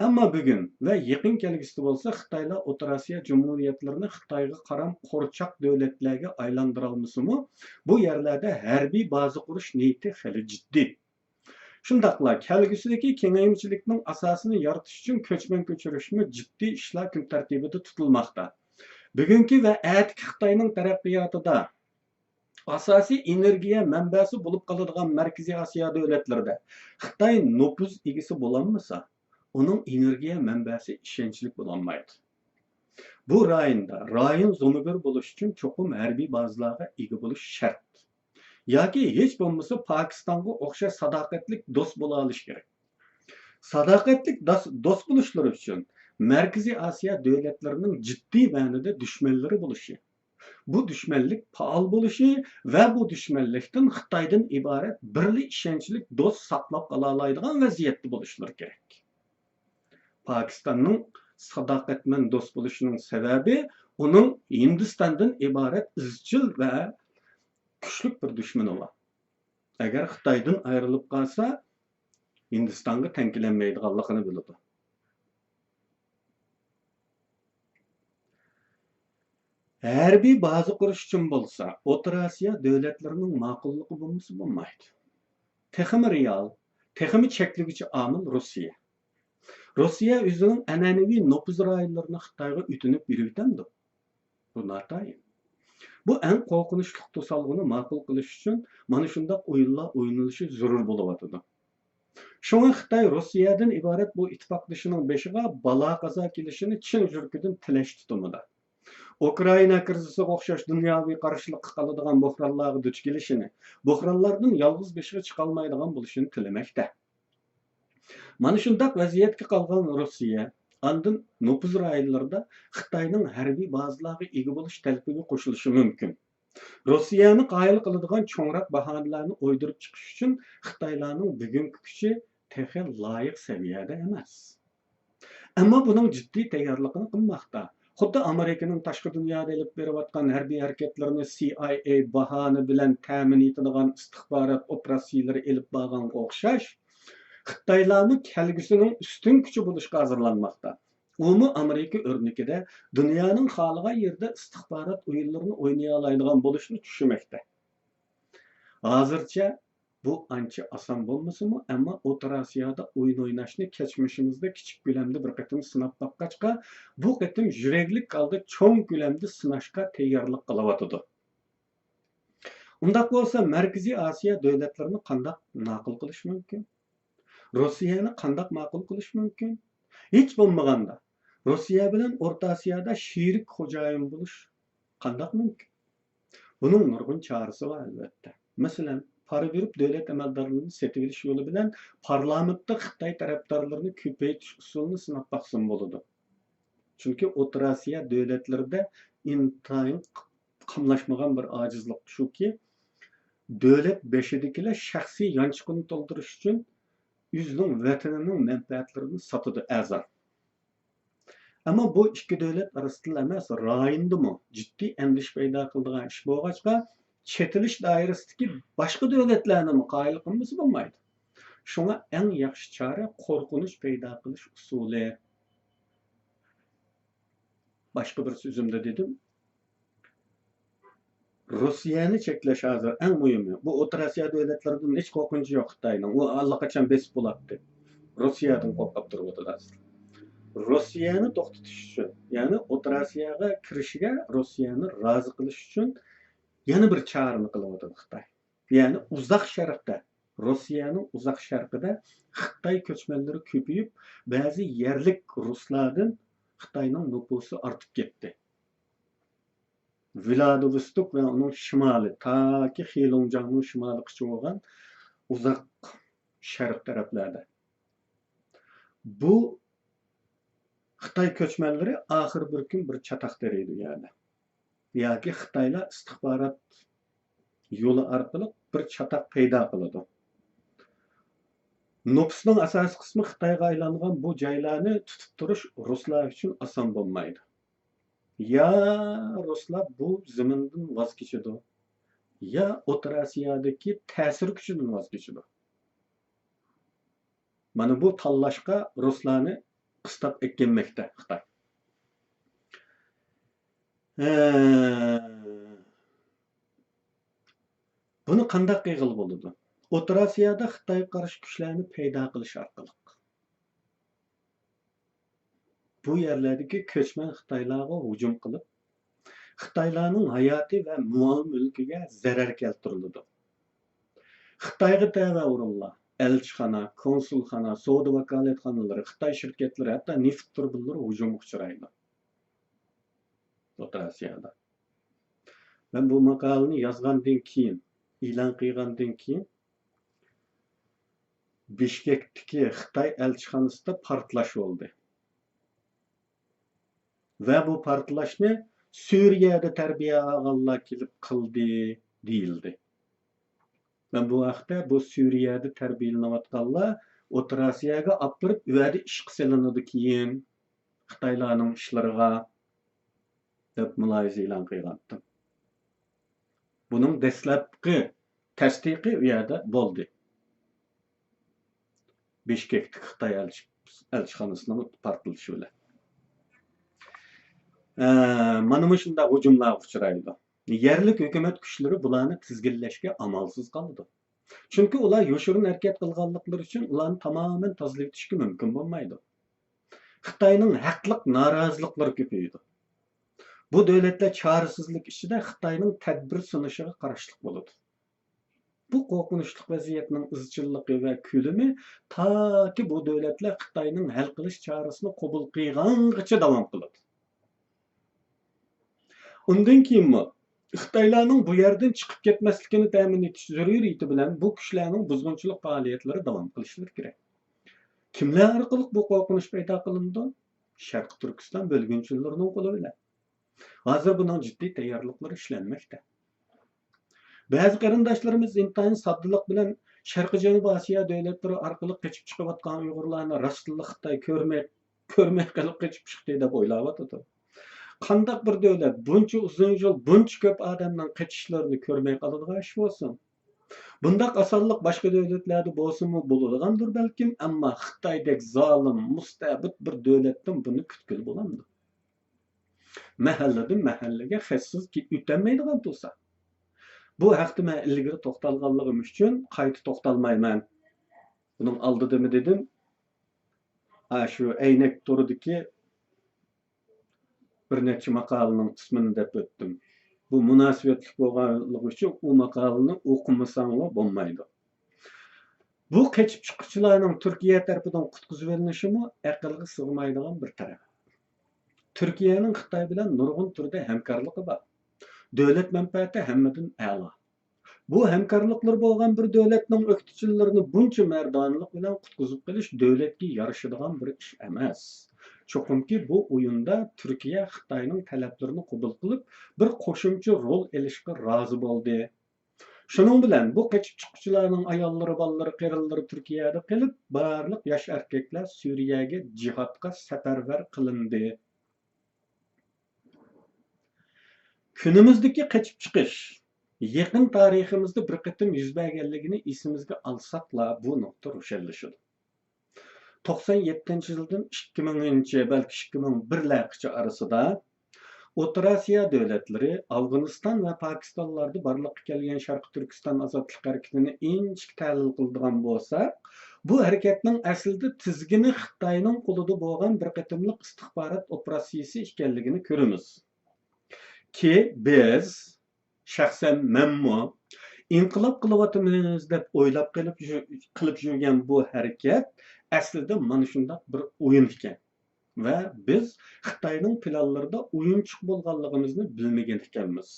ئەمما بۈگۈن ۋە يېقىن كەلگۈسىدە بولسا خىتايلار ئوتتۇرا ئاسىيا جۇمھۇرىيەتلىرىنى خىتايغا قارام قورچاق دۆلەتلەرگە ئايلاندۇرالمىسىمۇ، بۇ يەرلەردە ھەربىي بازا قۇرۇش نىيىتى خېلى جىددىي. شۇنداقلا كەلگۈسىدىكى كېڭەيمىچىلىكنىڭ ئاساسىنى يارىتىش ئۈچۈن كۆچمەن كۆچۈرۈشمۇ جىددىي ئىشلار كۈن تەرتىپىدە تۇتۇلماقتا. بۈگۈنكى ۋە ئەتىكى خىتاينىڭ تەرەققىياتىدا ئاساسىي ئېنېرگىيە مەنبەسى بولۇپ قالىدىغان مەركىزىي ئاسىيا دۆلەتلىرىدە خىتاي نوپۇز ئىگىسى بولالمىسا، ئۇنىڭ ئېنېرگىيە مەنبەسى ئىشەنچلىك بولالمايدۇ. بۇ رايوندا رايون زومىگىر بولۇش ئۈچۈن چوقۇم ھەربىي بازىلارغا ئىگە بولۇش شەرت. ياكى ھېچ بولمىسا پاكىستانغا ئوخشاش ساداقەتلىك دوست بولالىشى كېرەك. ساداقەتلىك داس-، دوست بولۇشلىرى ئۈچۈن مەركىزىي ئاسىيا دۆلەتلىرىنىڭ جىددىي مەنىدە دۈشمەنلىرى بولۇشى، بۇ دۈشمەنلىك پائال بولۇشى ۋە بۇ دۈشمەنلىكتىن خىتايدىن ئىبارەت بىرلا ئىشەنچلىك دوست ساقلاپ قالالايدىغان ۋەزىيەتتە بولۇشلىرى كېرەك. پاكىستاننىڭ ساداقەتمەن دوست بولۇشىنىڭ سەۋەبى ئۇنىڭ ھىندىستاندىن ئىبارەت ئىزچىل ۋە كۈچلۈك بىر دۈشمىنى بار. ئەگەر خىتايدىن ئايرىلىپ قالسا، ھىندىستانغا تەڭ كېلەلمەيدىغانلىقىنى بىلىدۇ. ھەربىي بازا قۇرۇش ئۈچۈن بولسا، ئوتتۇرا ئاسىيا دۆلەتلىرىنىڭ ماقۇللۇقى بولمىسا بولمايدۇ. تېخىمۇ رېئال، تېخىمۇ چەكلىگۈچى ئامىل روسىيە. روسىيە ئۆزىنىڭ ئەنئەنىۋى نوپۇز رايونلىرىنى خىتايغا ئۆتۈنۈپ بېرىۋېتەمدۇ؟ بۇ ناتايىن. بۇ ئەڭ قورقۇنچلۇق توسالغۇنى ماقۇل قىلىش ئۈچۈن مانا شۇنداق ئويۇنلار ئوينىلىشى زۆرۈر بولۇۋاتىدۇ. شۇڭا خىتاي روسىيەدىن ئىبارەت بۇ ئىتتىپاقدىشىنىڭ بېشىغا بالا-قازا كېلىشىنى چىن يۈرىكىدىن تىلەشتە تۇرمىدا. ئۇكرائىنا كىرىزىسىغا ئوخشاش دۇنياۋى قارشىلىققا قالىدىغان بوھرانلارغا دۇچ كېلىشىنى، بوھرانلاردىن يالغۇز بېشىغا چىقالمايدىغان بولۇشىنى تىلىمەكتە. مانا شۇنداق ۋەزىيەتكە قالغان روسىيە ئاندىن نوپۇز رايونلىرىدا خىتاينىڭ ھەربىي بازىلارغا ئىگە بولۇش تەلىپىگە قوشۇلۇشى مۇمكىن. روسىيەنى قايىل قىلىدىغان چوڭراق باھانىلەرنى ئويدۇرۇپ چىقىش ئۈچۈن خىتايلارنىڭ بۈگۈنكى كۈچى تېخى لايىق سەۋىيەدە ئەمەس. ئەمما بۇنىڭ جىددىي تەييارلىقىنى قىلماقتا. خۇددى ئامېرىكىنىڭ تاشقى دۇنيادا ئېلىپ بېرىۋاتقان ھەربىي ھەرىكەتلىرىنى سى ئاي ئەي باھانە بىلەن تەمىن ئېتىدىغان ئىستىخبارات ئوپېراتسىيىلىرى ئېلىپ بارغانغا ئوخشاش، خىتايلارمۇ كەلگۈسىنىڭ ئۈستۈن كۈچى بولۇشقا ھازىرلانماقتا. ئۇمۇ ئامېرىكا ئۆرنىكىدە دۇنيانىڭ خالىغان يېرىدە ئىستىخبارات ئويۇنلىرىنى ئوينىيالايدىغان بولۇشنى چۈشىمەكتە. ھازىرچە بۇ ئانچە ئاسان بولمىسىمۇ، ئەمما ئوتتۇرا ئاسىيادا ئويۇن ئويناشنى كەچمىشىمىزدە كىچىك كۆلەمدە بىر قېتىم سىناپ باققاچقا، بۇ قېتىم يۈرەكلىك ھالدا چوڭ كۆلەمدە سىناشقا تەييارلىق قىلىۋاتىدۇ. ئۇنداق بولسا، مەركىزىي ئاسىيا دۆلەتلىرىنى قانداق ماقۇل قىلىش مۇمكىن؟ روسىيەنى قانداق ماقۇل قىلىش مۇمكىن؟ ھېچ بولمىغاندا، روسىيە بىلەن ئورتا ئاسىيادا شېرىك خوجايىن بولۇش قانداق مۇمكىن؟ بۇنىڭ نۇرغۇن چارىسى بار، ئەلۋەتتە. مەسىلەن، پارا بېرىپ دۆلەت ئەمەلدارلىرىنى سېتىۋېلىش يولى بىلەن پارلامېنتتا خىتاي تەرەپدارلىرىنى كۆپەيتىش ئۇسۇلىنى سىناپ باقسىمۇ بولىدۇ. چۈنكى ئوتتۇرا ئاسىيا دۆلەتلىرىدە ئىنتايىن قاملاشمىغان بىر ئاجىزلىق شۇكى، دۆلەت بېشىدىكىلەر شەخسىي يانچۇقىنى تولدۇرۇش ئۈچۈن ئۆزىنىڭ ۋەتىنىنىڭ مەنپەئەتلىرىنى ساتىدۇ، ئەرزان. ئەمما بۇ ئىككى دۆلەت ئارىسىدىلا ئەمەس، رايوندىمۇ جىددىي ئەندىشە پەيدا قىلىدىغان ئىش بولغاچقا، چېتىلىش دائىرىسىدىكى باشقا دۆلەتلەرنىمۇ قايىل قىلمىسا بولمايدۇ. شۇڭا ئەڭ ياخشى چارە قورقۇنچ پەيدا قىلىش ئۇسۇلى. باشقا بىر سۆزۈمدە دېدىم، روسىيەنى چەكلەش ھازىر ئەڭ مۇھىمى. بۇ ئوتتۇرا ئاسىيا دۆلەتلىرىدىن ھېچ قورقۇنچى يوق خىتاينىڭ. ئۇ ئاللىقاچان بېسىپ بولاتتى. روسىيەدىن قورقۇپ تۇرۇۋاتىدۇ ھازىر. روسىيەنى توختىتىش ئۈچۈن، يەنى ئوتتۇرا ئاسىياغا كىرىشىگە روسىيەنى رازى قىلىش ئۈچۈن يەنە بىر چارىنى قىلىۋاتىدۇ خىتاي. يەنى ئۇزاق شەرقتە، روسىيەنىڭ ئۇزاق شەرقىدە خىتاي كۆچمەنلىرى كۆپىيىپ، بەزى يەرلىك رۇسلاردىن خىتاينىڭ نوپۇسى ئارتىپ كەتتى. ۋلادىۋوستوك ۋە ئۇنىڭ شىمالى، تاكى خېلۇڭجاڭنىڭ شىمالىغىچە بولغان ئۇزاق شەرق تەرەپلەردە. بۇ خىتاي كۆچمەنلىرى ئاخىر بىر كۈن بىر چاتاق تېرىيدۇ يەنە. ياكى خىتايلار ئىستىخبارات يولى ئارقىلىق بىر چاتاق پەيدا قىلىدۇ. نوپۇسنىڭ ئاساسىي قىسمى خىتايغا ئايلانغان بۇ جايلارنى تۇتۇپ تۇرۇش رۇسلار ئۈچۈن ئاسان بولمايدۇ. يا رۇسلار بۇ زېمىندىن ۋاز كېچىدۇ، يا ئوتتۇرا ئاسىيادىكى تەسىر كۈچىدىن ۋاز كېچىدۇ. مانا بۇ تاللاشقا رۇسلارنى قىستاپ ئەكەلمەكتە خىتاي. ھە. بۇنى قانداق قىلغىلى بولىدۇ؟ ئوتتۇرا ئاسىيادا خىتايغا قارشى كۈچلەرنى پەيدا قىلىش ئارقىلىق. بۇ يەرلەردىكى كۆچمەن خىتايلارغا ھۇجۇم قىلىپ، خىتايلارنىڭ ھاياتى ۋە مال-مۈلكىگە زەرەر كەلتۈرۈلىدۇ. خىتايغا تەۋە ئورۇنلار، ئەلچىخانا، كونسۇلخانا، سودا ۋاكالەتخانىلىرى، خىتاي شىركەتلىرى، ھەتتا نېفىت تۇرۇبىلىرى ھۇجۇمغا ئۇچرايدۇ. ئوتتۇرا ئاسىيادا. مەن بۇ ماقالىنى يازغاندىن كېيىن، ئېلان قىلغاندىن كېيىن، بىشكەكتىكى خىتاي ئەلچىخانىسىدا پارتلاش بولدى. ۋە بۇ پارتلاشنى سۈرىيەدە تەربىيە ئالغانلار كېلىپ قىلدى، دېيىلدى. مەن بۇ ھەقتە، بۇ سۈرىيەدە تەربىيەلىنىۋاتقانلار ئوتتۇرا ئاسىياگە ئاپىرىپ، ئۇ يەردە ئىشقا سېلىنىدىكىن خىتايلارنىڭ ئىشلىرىغا، دەپ مۇلاھىزە ئېلان قىلغانتىم. بۇنىڭ دەسلەپكى تەستىقى ئۇ يەردە بولدى. بىشكەكتىكى خىتاي ئەلچى-، ئەلچىخانىسىنىڭ پارتلىشى بىلەن. ئە، مانا مۇشۇنداق ھۇجۇملارغا ئۇچرايدۇ. يەرلىك ھۆكۈمەت كۈچلىرى بۇلارنى تىزگىنلەشكە ئامالسىز قالىدۇ. چۈنكى ئۇلار يوشۇرۇن ھەرىكەت قىلغانلىقلىرى ئۈچۈن ئۇلارنى تامامەن تازىلىۋېتىشكە مۇمكىن بولمايدۇ. خىتاينىڭ ھەقلىق نارازىلىقلىرى كۆپىيىدۇ. بۇ دۆلەتلەر چارىسىزلىك ئىچىدە خىتاينىڭ تەدبىر سۇنۇشىغا قارشىلىق بولىدۇ. بۇ قورقۇنچلۇق ۋەزىيەتنىڭ ئىزچىللىقى ۋە كۆلىمى تاكى بۇ دۆلەتلەر خىتاينىڭ ھەل قىلىش چارىسىنى قوبۇل قىلغانغىچە داۋام قىلىدۇ. ئۇندىن كېيىنمۇ خىتايلارنىڭ بۇ يەردىن چىقىپ كەتمەسلىكىنى تەمىن ئېتىش زۆرۈرىيىتى بىلەن بۇ كۈچلەرنىڭ بۇزغۇنچىلىق پائالىيەتلىرى داۋام قىلىشلىرى كېرەك. كىملەر ئارقىلىق بۇ قورقۇنچ پەيدا قىلىنىدۇ؟ شەرقىي تۈركىستان بۆلگۈنچىلىرىنىڭ قولى بىلەن. ھازىر بۇنىڭ جىددىي تەييارلىقلىرى ئىشلەنمەكتە. بەزى قېرىنداشلىرىمىز ئىنتايىن ساددىلىق بىلەن شەرقىي جەنۇبىي ئاسىيا دۆلەتلىرى ئارقىلىق قېچىپ چىقىۋاتقان ئۇيغۇرلارنى راستلا خىتاي كۆرمەي، كۆرمەي قېلىپ قېچىپ چىقتى دەپ ئويلاۋاتىدۇ. قانداق بىر دۆلەت بۇنچە ئۇزۇن يىل بۇنچە كۆپ ئادەمنىڭ قېچىشلىرىنى كۆرمەي قالىدىغان ئىش بولسۇن؟ بۇنداق ئاسانلىق باشقا دۆلەتلەردە بولسىمۇ بولىدىغاندۇر بەلكىم، ئەمما خىتايدەك زالىم، مۇستەبىت بىر دۆلەتتىن بۇنى كۈتكىلى بولامدۇ؟ مەھەللىدىن مەھەللىگە خەتسىز كى-، ئۆتەلمەيدىغان تۇرسا. بۇ ھەقتە مەن ئىلگىرى توختالغانلىقىم ئۈچۈن قايتا توختالمايمەن. بۇنىڭ ئالدىدىمۇ دېدىم. ھە، شۇ ئەينەك تورىدىكى بىر نەچچە ماقالىنىڭ ئىسمىنى دەپ ئۆتتۈم. بۇ مۇناسىۋەتلىك بولغانلىقى ئۈچۈن ئۇ ماقالىنى ئوقۇمىساڭلار بولمايدۇ. بۇ قېچىپ چىققۇچىلارنىڭ تۈركىيە تەرىپىدىن قۇتقۇزۇۋېلىنىشىمۇ ئەقىلگە سىغمايدىغان بىر تەرەپ. تۈركىيەنىڭ خىتاي بىلەن نۇرغۇن تۈردە ھەمكارلىقى بار. دۆلەت مەنپەئەتى ھەممىدىن ئەلا. بۇ ھەمكارلىقلىرى بولغان بىر دۆلەتنىڭ ئۆكتىچىلىرىنى بۇنچە مەردانىلىق بىلەن قۇتقۇزۇپ قېلىش دۆلەتكە يارىشىدىغان بىر ئىش ئەمەس. چوقۇمكى بۇ ئويۇندا تۈركىيە خىتاينىڭ تەلەپلىرىنى قوبۇل قىلىپ، بىر قوشۇمچە رول ئېلىشقا رازى بولدى. شۇنىڭ بىلەن بۇ قېچىپ چىققۇچىلارنىڭ ئاياللىرى، بالىلىرى، قېرىلىرى تۈركىيەدە قېلىپ، بارلىق ياش ئەركەكلەر سۈرىيەگە جىھادقا سەپەرۋەر قىلىندى. كۈنىمىزدىكى قېچىپ چىقىش يېقىن تارىخىمىزدا بىر قېتىم يۈز بەرگەنلىكىنى ئېسىمىزگە ئالساقلا، بۇ نۇقتا روشەنلىشىدۇ. توقسان يەتتىنچى يىلدىن ئىككى مىڭىنچى، بەلكى ئىككى مىڭ بىرلەرگىچە ئارىسىدا ئوتتۇرا ئاسىيا دۆلەتلىرى، ئافغانىستان ۋە پاكىستانلاردا بارلىققا كەلگەن شەرقىي تۈركىستان ئازادلىق ھەرىكىتىنى ئىنچىكە تەھلىل قىلىدىغان بولساق، بۇ ھەرىكەتنىڭ ئەسلىدە تىزگىنى خىتاينىڭ قولىدا بولغان بىر قېتىملىق ئىستىخبارات ئوپېراتسىيىسى ئىكەنلىكىنى كۆرىمىز. كى، بىز، شەخسەن مەنمۇ ئىنقىلاب قىلىۋاتىمىز دەپ ئويلاپ قېلىپ يۈ-، قىلىپ يۈرگەن بۇ ھەرىكەت ئەسلىدە مانا شۇنداق بىر ئويۇن ئىكەن ۋە بىز خىتاينىڭ پىلانلىرىدا ئويۇنچۇق بولغانلىقىمىزنى بىلمىگەن ئىكەنمىز.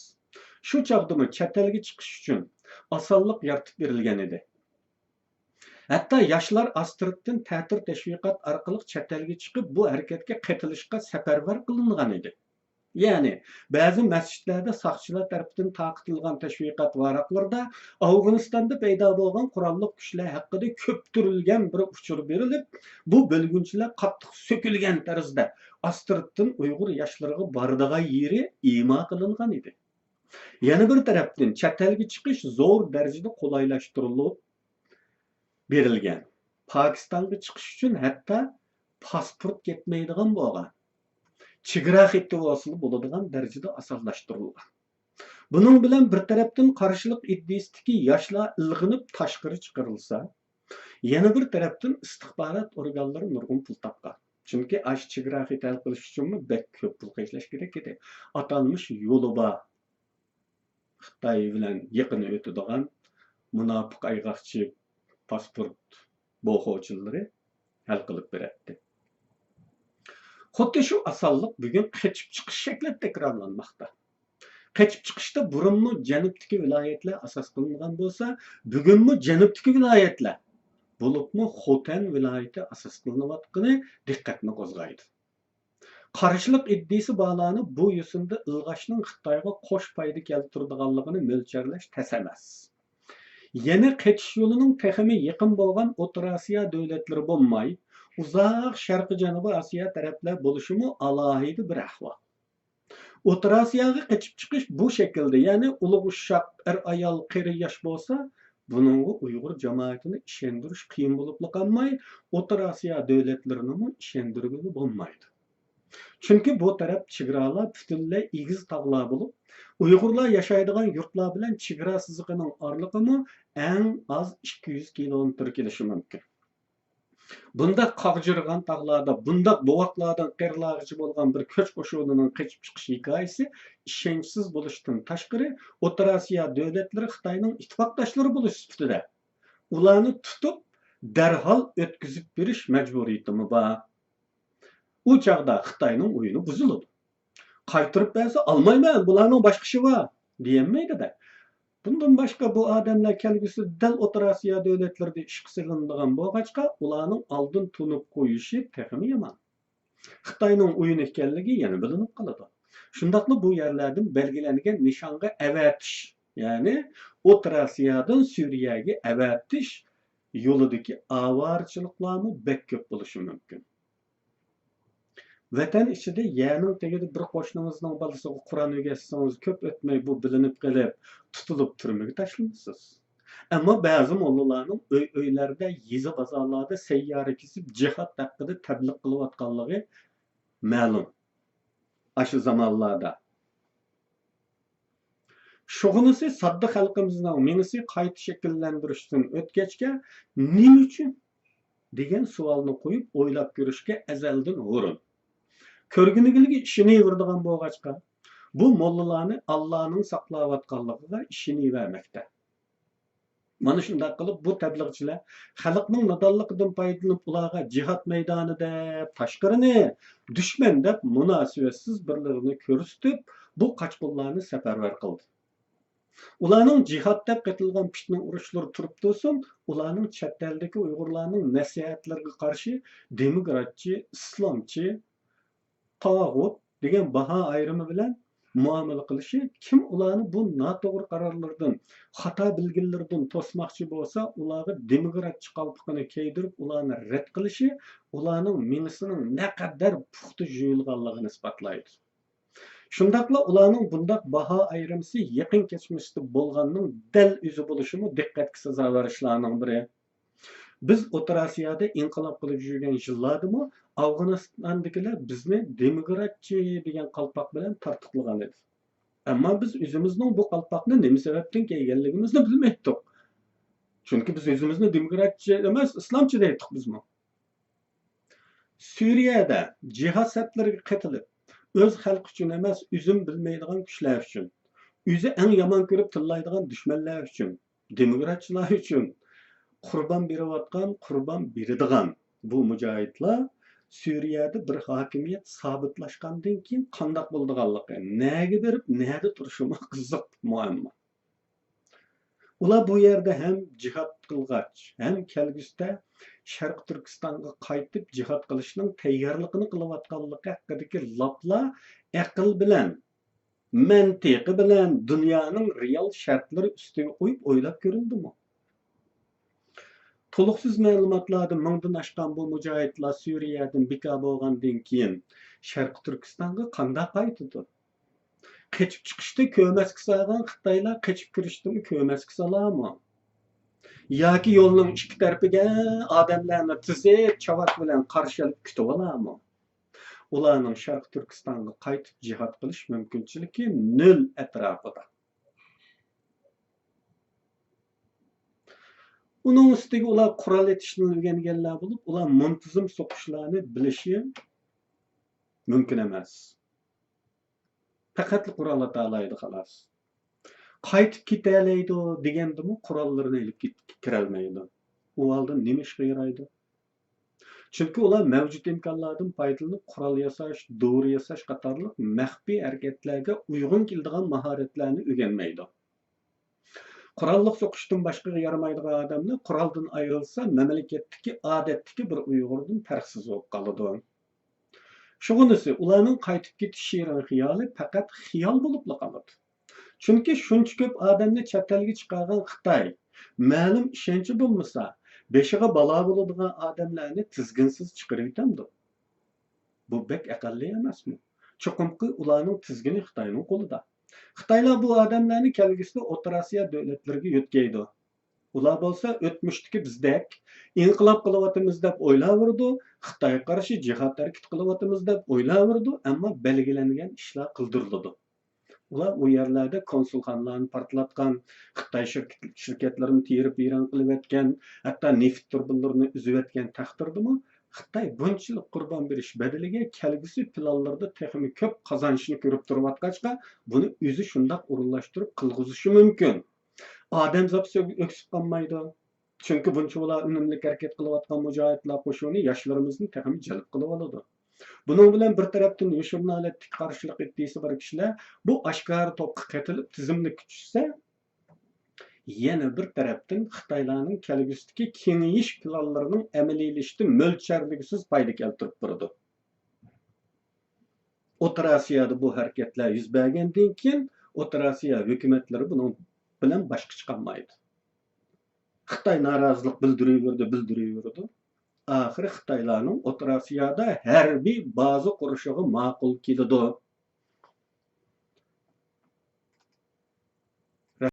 شۇ چاغدىمۇ چەت ئەلگە چىقىش ئۈچۈن ئاسانلىق يارىتىپ بېرىلگەن ئىدى. ھەتتا ياشلار ئاستىرتتىن تەتۈر تەشۋىقات ئارقىلىق چەت ئەلگە چىقىپ، بۇ ھەرىكەتكە قېتىلىشقا سەپەرۋەر قىلىنغان ئىدى. يەنى، بەزى مەسچىتلەردە ساقچىلار تەرىپىدىن تارقىتىلغان تەشۋىقات ۋاراقلىرىدا ئافغانىستاندا پەيدا بولغان قوراللىق كۈچلەر ھەققىدە كۆپتۈرۈلگەن بىر ئۇچۇر بېرىلىپ، بۇ بۆلگۈنچىلەر قاتتىق سۆكۈلگەن تەرزدە ئاستىرتتىن ئۇيغۇر ياشلىرىغا بارىدىغان يېرى ئىما قىلىنغان ئىدى. يەنە بىر تەرەپتىن، چەت ئەلگە چىقىش زور دەرىجىدە قولايلاشتۇرۇلۇپ بېرىلگەن. پاكىستانغا چىقىش ئۈچۈن ھەتتا پاسپورت يەتمەيدىغان بولغان. چېگرا خېتى بولسىلا بولىدىغان دەرىجىدە ئاسانلاشتۇرۇلغان. بۇنىڭ بىلەن بىر تەرەپتىن قارشىلىق ئىدىيىسىدىكى ياشلار ئىلغىنىپ تاشقىرى چىقىرىلسا، يەنە بىر تەرەپتىن ئىستىخبارات ئورگانلىرى نۇرغۇن پۇل تاپقان. چۈنكى ئاشۇ چېگرا خېتى ھەل قىلىش ئۈچۈنمۇ بەك كۆپ پۇل خەجلەش كېرەك ئىدى. ئاتالمىش يولى بار، خىتاي بىلەن يېقىن ئۆتىدىغان مۇناپىق ئايغاقچى پاسپورت بوخوچىلىرى ھەل قىلىپ بېرەتتى. خۇددى شۇ ئاسانلىق بۈگۈن قېچىپ چىقىش شەكلىدە تەكرارلانماقتا. قېچىپ چىقىشتا بۇرۇنمۇ جەنۇبتىكى ۋىلايەتلەر ئاساس قىلىنغان بولسا، بۈگۈنمۇ جەنۇبتىكى ۋىلايەتلەر، بولۇپمۇ خوتەن ۋىلايىتى ئاساس قىلىنىۋاتقىنى دىققەتنى قوزغايدۇ. قارشىلىق ئىدىيىسى بارلارنى بۇ يوسۇندا ئىلغاشنىڭ خىتايغا قوش پايدا كەلتۈرىدىغانلىقىنى مۆلچەرلەش تەس ئەمەس. يەنى قېچىش يولىنىڭ تېخىمۇ يېقىن بولغان ئوتتۇرا ئاسىيا دۆلەتلىرى بولماي، ئۇزاق شەرقىي جەنۇبىي ئاسىيا تەرەپلەر بولۇشىمۇ ئالاھىدە بىر ئەھۋال. ئوتتۇرا ئاسىياغا قېچىپ چىقىش بۇ شەكىلدە، يەنى ئۇلۇغ ئۇششاق، ئەر-ئايال، قېرى-ياش بولسا، بۇنىڭغا ئۇيغۇر جامائىتىنى ئىشەندۈرۈش قىيىن بولۇپلا قالماي، ئوتتۇرا ئاسىيا دۆلەتلىرىنىمۇ ئىشەندۈرگىلى بولمايدۇ. چۈنكى بۇ تەرەپ چېگرالار پۈتۈنلەي ئېگىز تاغلار بولۇپ، ئۇيغۇرلار ياشايدىغان يۇرتلار بىلەن چېگرا سىزىقىنىڭ ئارىلىقىمۇ ئەڭ ئاز ئىككى يۈز كىلومېتىر كېلىشى مۇمكىن. بۇنداق قاغجىرىغان تاغلاردا، بۇنداق بوۋاقلاردىن قېرىلارغىچە بولغان بىر كۆچ قوشۇنىنىڭ قېچىپ چىقىش ھېكايىسى ئىشەنچسىز بولۇشتىن تاشقىرى، ئوتتۇرا ئاسىيا دۆلەتلىرى خىتاينىڭ ئىتتىپاقداشلىرى بولۇش سۈپىتىدە، ئۇلارنى تۇتۇپ، دەرھال ئۆتكۈزۈپ بېرىش مەجبۇرىيىتىمۇ بار. ئۇ چاغدا خىتاينىڭ ئويۇنى بۇزۇلىدۇ. قايتۇرۇپ بەرسە، ئالمايمەن، بۇلارنىڭ باشقا ئىشى بار، دېيەلمەيدۇ-دە. بۇندىن باشقا، بۇ ئادەملەر كەلگۈسىدە دەل ئوتتۇرا ئاسىيا دۆلەتلىرىدە ئىشقا سېلىنىدىغان بولغاچقا، ئۇلارنىڭ ئالدىن تونۇپ قويۇشى تېخىمۇ يامان. خىتاينىڭ ئويۇنى ئىكەنلىكى يەنە بىلىنىپ قالىدۇ. شۇنداقلا بۇ يەرلەردىن بەلگىلەنگەن نىشانغا ئەۋەتىش، يەنى ئوتتۇرا ئاسىيادىن سۈرىيەگە ئەۋەتىش يولىدىكى ئاۋارىچىلىقلارمۇ بەك كۆپ بولۇشى مۇمكىن. ۋەتەن ئىچىدە يەرنىڭ تېگىدە بىر قوشنىڭىزنىڭ بالىسىغا قۇرئان ئۆگەتسىڭىز، كۆپ ئۆتمەي بۇ بىلىنىپ قېلىپ، تۇتۇلۇپ تۈرمىگە تاشلىنىسىز. ئەمما بەزى موللىلارنىڭ ئۆي-ئۆيلەردە، يېزا-بازارلاردا سەييارە كېسىپ، جىھاد ھەققىدە تەبلىغ قىلىۋاتقانلىقى مەلۇم. ئاشۇ زامانلاردا شۇغىنىسى ساددا خەلقىمىزنىڭ مېڭىسى قايتا شەكىللەندۈرۈشتىن ئۆتكەچكە، نېمە ئۈچۈن دېگەن سوئالنى قويۇپ ئويلاپ كۆرۈشكە ئەزەلدىن ھۇرۇن. كۆرگىنىگىلىگە ئىشىنىۋېرىدىغان بولغاچقا، بۇ موللىلارنى ئاللانىڭ ساقلاۋاتقانلىقىغا ئىشىنىۋەرمەكتە. مانا شۇنداق قىلىپ، بۇ تەبلىغچىلەر خەلقنىڭ نادانلىقىدىن پايدىلىنىپ، ئۇلارغا جىھاد مەيدانى دەپ تاشقىرىنى، دۈشمەن دەپ مۇناسىۋەتسىز بىرلىرىنى كۆرسىتىپ، بۇ قاچقۇنلارنى سەپەرۋەر قىلدى. ئۇلارنىڭ جىھاد دەپ قېتىلغان پىتنە ئۇرۇشلىرى تۇرۇپ تۇرسۇن، ئۇلارنىڭ چەت ئەلدىكى ئۇيغۇرلارنىڭ نەسىھەتلىرىگە قارشى دېموكراتچى، ئىسلامچى، تاغۇت دېگەن باھا ئايرىمى بىلەن مۇئامىلە قىلىشى، كىم ئۇلارنى بۇ ناتوغرا قارارلىرىدىن، خاتا بىلگىنلىرىدىن توسماقچى بولسا، ئۇلارغا دېموكراتچى قالپىقىنى كىيدۈرۈپ، ئۇلارنى رەت قىلىشى ئۇلارنىڭ مېڭىسىنىڭ نەقەدەر پۇختا يۇيۇلغانلىقىنى ئىسپاتلايدۇ. شۇنداقلا ئۇلارنىڭ بۇنداق باھا ئايرىمىسى يېقىن كەچمىشتە بولغاننىڭ دەل ئۆزى بولۇشىمۇ دىققەتكە سازاۋەر ئىشلارنىڭ بىرى. بىز ئوتتۇرا ئاسىيادا ئىنقىلاب قىلىپ يۈرگەن يىللاردىمۇ ئافغانىستاندىكىلەر بىزنى دېموكراتچى دېگەن قالپاق بىلەن تارتۇقلىغان ئىدى. ئەمما بىز ئۆزىمىزنىڭ بۇ قالپاقنى نېمە سەۋەبتىن كىيگەنلىكىمىزنى بىلمەيتتۇق. چۈنكى بىز ئۆزىمىزنى دېموكراتچى ئەمەس، ئىسلامچى دەيتتۇق بىزمۇ. سۈرىيەدە جىھاد سەپلىرىگە قېتىلىپ، ئۆز خەلقى ئۈچۈن ئەمەس، ئۆزىمۇ بىلمەيدىغان كۈچلەر ئۈچۈن، ئۆزى ئەڭ يامان كۆرۈپ تىللايدىغان دۈشمەنلەر ئۈچۈن، دېموكراتچىلار ئۈچۈن قۇربان بېرىۋاتقان، قۇربان بېرىدىغان بۇ مۇجاھىدلار سۈرىيەدە بىر ھاكىمىيەت سابىتلاشقاندىن كېيىن قانداق بولىدىغانلىقى، نەگە بېرىپ، نەدە تۇرۇشىمۇ قىزىق مۇئەمما. ئۇلار بۇ يەردە ھەم جىھاد قىلغاچ، ھەم كەلگۈسىدە شەرقىي تۈركىستانغا قايتىپ جىھاد قىلىشنىڭ تەييارلىقىنى قىلىۋاتقانلىقى ھەققىدىكى لاپلا ئەقىل بىلەن، مەنتىقى بىلەن دۇنيانىڭ رېئال شەرتلىرى ئۈستىگە قويۇپ ئويلاپ كۆرۈلدىمۇ؟ تولۇقسىز مەلۇماتلاردا مىڭدىن ئاشقان بۇ مۇجاھىدلار سۈرىيەدىن بىكار بولغاندىن كېيىن شەرقىي تۈركىستانغا قانداق قايتىدۇ؟ قېچىپ چىقىشتا كۆمەچكە سالغان خىتايلار قېچىپ كىرىشتىمۇ كۆمەچكە سالارمۇ؟ ياكى يولنىڭ ئىككى تەرىپىگە ئادەملەرنى تىزىپ، چاۋاك بىلەن قارشى ئېلىپ كۈتۈۋالارمۇ؟ ئۇلارنىڭ شەرقىي تۈركىستانغا قايتىپ جىھاد قىلىش مۇمكىنچىلىكى نۆل ئەتراپىدا. ئۇنىڭ ئۈستىگە ئۇلار قورال ئېتىشنى ئۆگەنگەنلەر بولۇپ، ئۇلار مۇنتىزىم سوقۇشلارنى بىلىشى مۇمكىن ئەمەس. پەقەتلا قورال ئاتالايدۇ، خالاس. قايتىپ كېتەلەيدۇ دېگەندىمۇ قوراللىرىنى ئېلىپ كېت-، كىرەلمەيدۇ. ئۇ ھالدا نېمە ئىشقا يارايدۇ؟ چۈنكى ئۇلار مەۋجۇت ئىمكانلاردىن پايدىلىنىپ، قورال ياساش، دورا ياساش قاتارلىق مەخپىي ھەرىكەتلەرگە ئۇيغۇن كېلىدىغان ماھارەتلەرنى ئۆگەنمەيدۇ. قوراللىق سوقۇشتىن باشقىغا يارىمايدىغان ئادەملەر قورالدىن ئايرىلسا، مەملىكەتتىكى ئادەتتىكى بىر ئۇيغۇردىن پەرقسىز بولۇپ قالىدۇ. شۇغىنىسى، ئۇلارنىڭ قايتىپ كېتىش شېرىن خىيالى پەقەت خىيال بولۇپلا قالىدۇ. چۈنكى شۇنچە كۆپ ئادەمنى چەت ئەلگە چىقارغان خىتاي، مەلۇم ئىشەنچى بولمىسا، بېشىغا بالا بولىدىغان ئادەملەرنى تىزگىنسىز چىقىرىۋېتەمدۇ؟ بۇ بەك ئەقەللىي ئەمەسمۇ؟ چوقۇمكى ئۇلارنىڭ تىزگىنى خىتاينىڭ قولىدا. خىتايلار بۇ ئادەملەرنى كەلگۈسىدە ئوتتۇرا ئاسىيا دۆلەتلىرىگە يۆتكەيدۇ. ئۇلار بولسا ئۆتمۈشتىكى بىزدەك ئىنقىلاب قىلىۋاتىمىز دەپ ئويلاۋېرىدۇ، خىتايغا قارشى جىھاد ھەرىكىتى قىلىۋاتىمىز دەپ ئويلاۋېرىدۇ، ئەمما بەلگىلەنگەن ئىشلار قىلدۇرۇلىدۇ. ئۇلار ئۇ يەرلەردە كونسۇلخانىلارنى پارتلاتقان، خىتاي شىركەت-، شىركەتلىرىنى تېرىپ ۋەيران قىلىۋەتكەن، ھەتتا نېفىت تۇرۇبىلىرىنى ئۈزۈۋەتكەن تەقدىردىمۇ، خىتاي بۇنچىلىك قۇربان بېرىش بەدىلىگە كەلگۈسى پىلانلىرىدا تېخىمۇ كۆپ قازانچنى كۆرۈپ تۇرۇۋاتقاچقا، بۇنى ئۆزى شۇنداق ئورۇنلاشتۇرۇپ قىلغۇزۇشى مۇمكىن. ئادەم زاپىسى ئۆكسۈپ قالمايدۇ. چۈنكى بۇنچىۋالا ئۈنۈملۈك ھەرىكەت قىلىۋاتقان مۇجاھىدلار قوشۇنى ياشلىرىمىزنى تېخىمۇ جەلپ قىلىۋالىدۇ. بۇنىڭ بىلەن بىر تەرەپتىن يوشۇرۇن ھالەتتىكى قارشىلىق ئىدىيىسى بار كىشىلەر بۇ ئاشكارا توپقا قېتىلىپ تىزىملىككە چۈشسە، يەنە بىر تەرەپتىن خىتايلارنىڭ كەلگۈسىدىكى كېڭىيىش پىلانلىرىنىڭ ئەمەلىيلىشىشىدە مۆلچەرلىگۈسىز پايدا كەلتۈرۈپ بېرىدۇ. ئوتتۇرا ئاسىيادا بۇ ھەرىكەتلەر يۈز بەرگەندىن كېيىن، ئوتتۇرا ئاسىيا ھۆكۈمەتلىرى بۇنىڭ بىلەن باشقا چىقالمايدۇ. خىتاي نارازىلىق بىلدۈرۈۋېرىدۇ، بىلدۈرۈۋېرىدۇ. ئاخىرى خىتايلارنىڭ ئوتتۇرا ئاسىيادا ھەربىي بازا قۇرۇشىغا ماقۇل كېلىدۇ.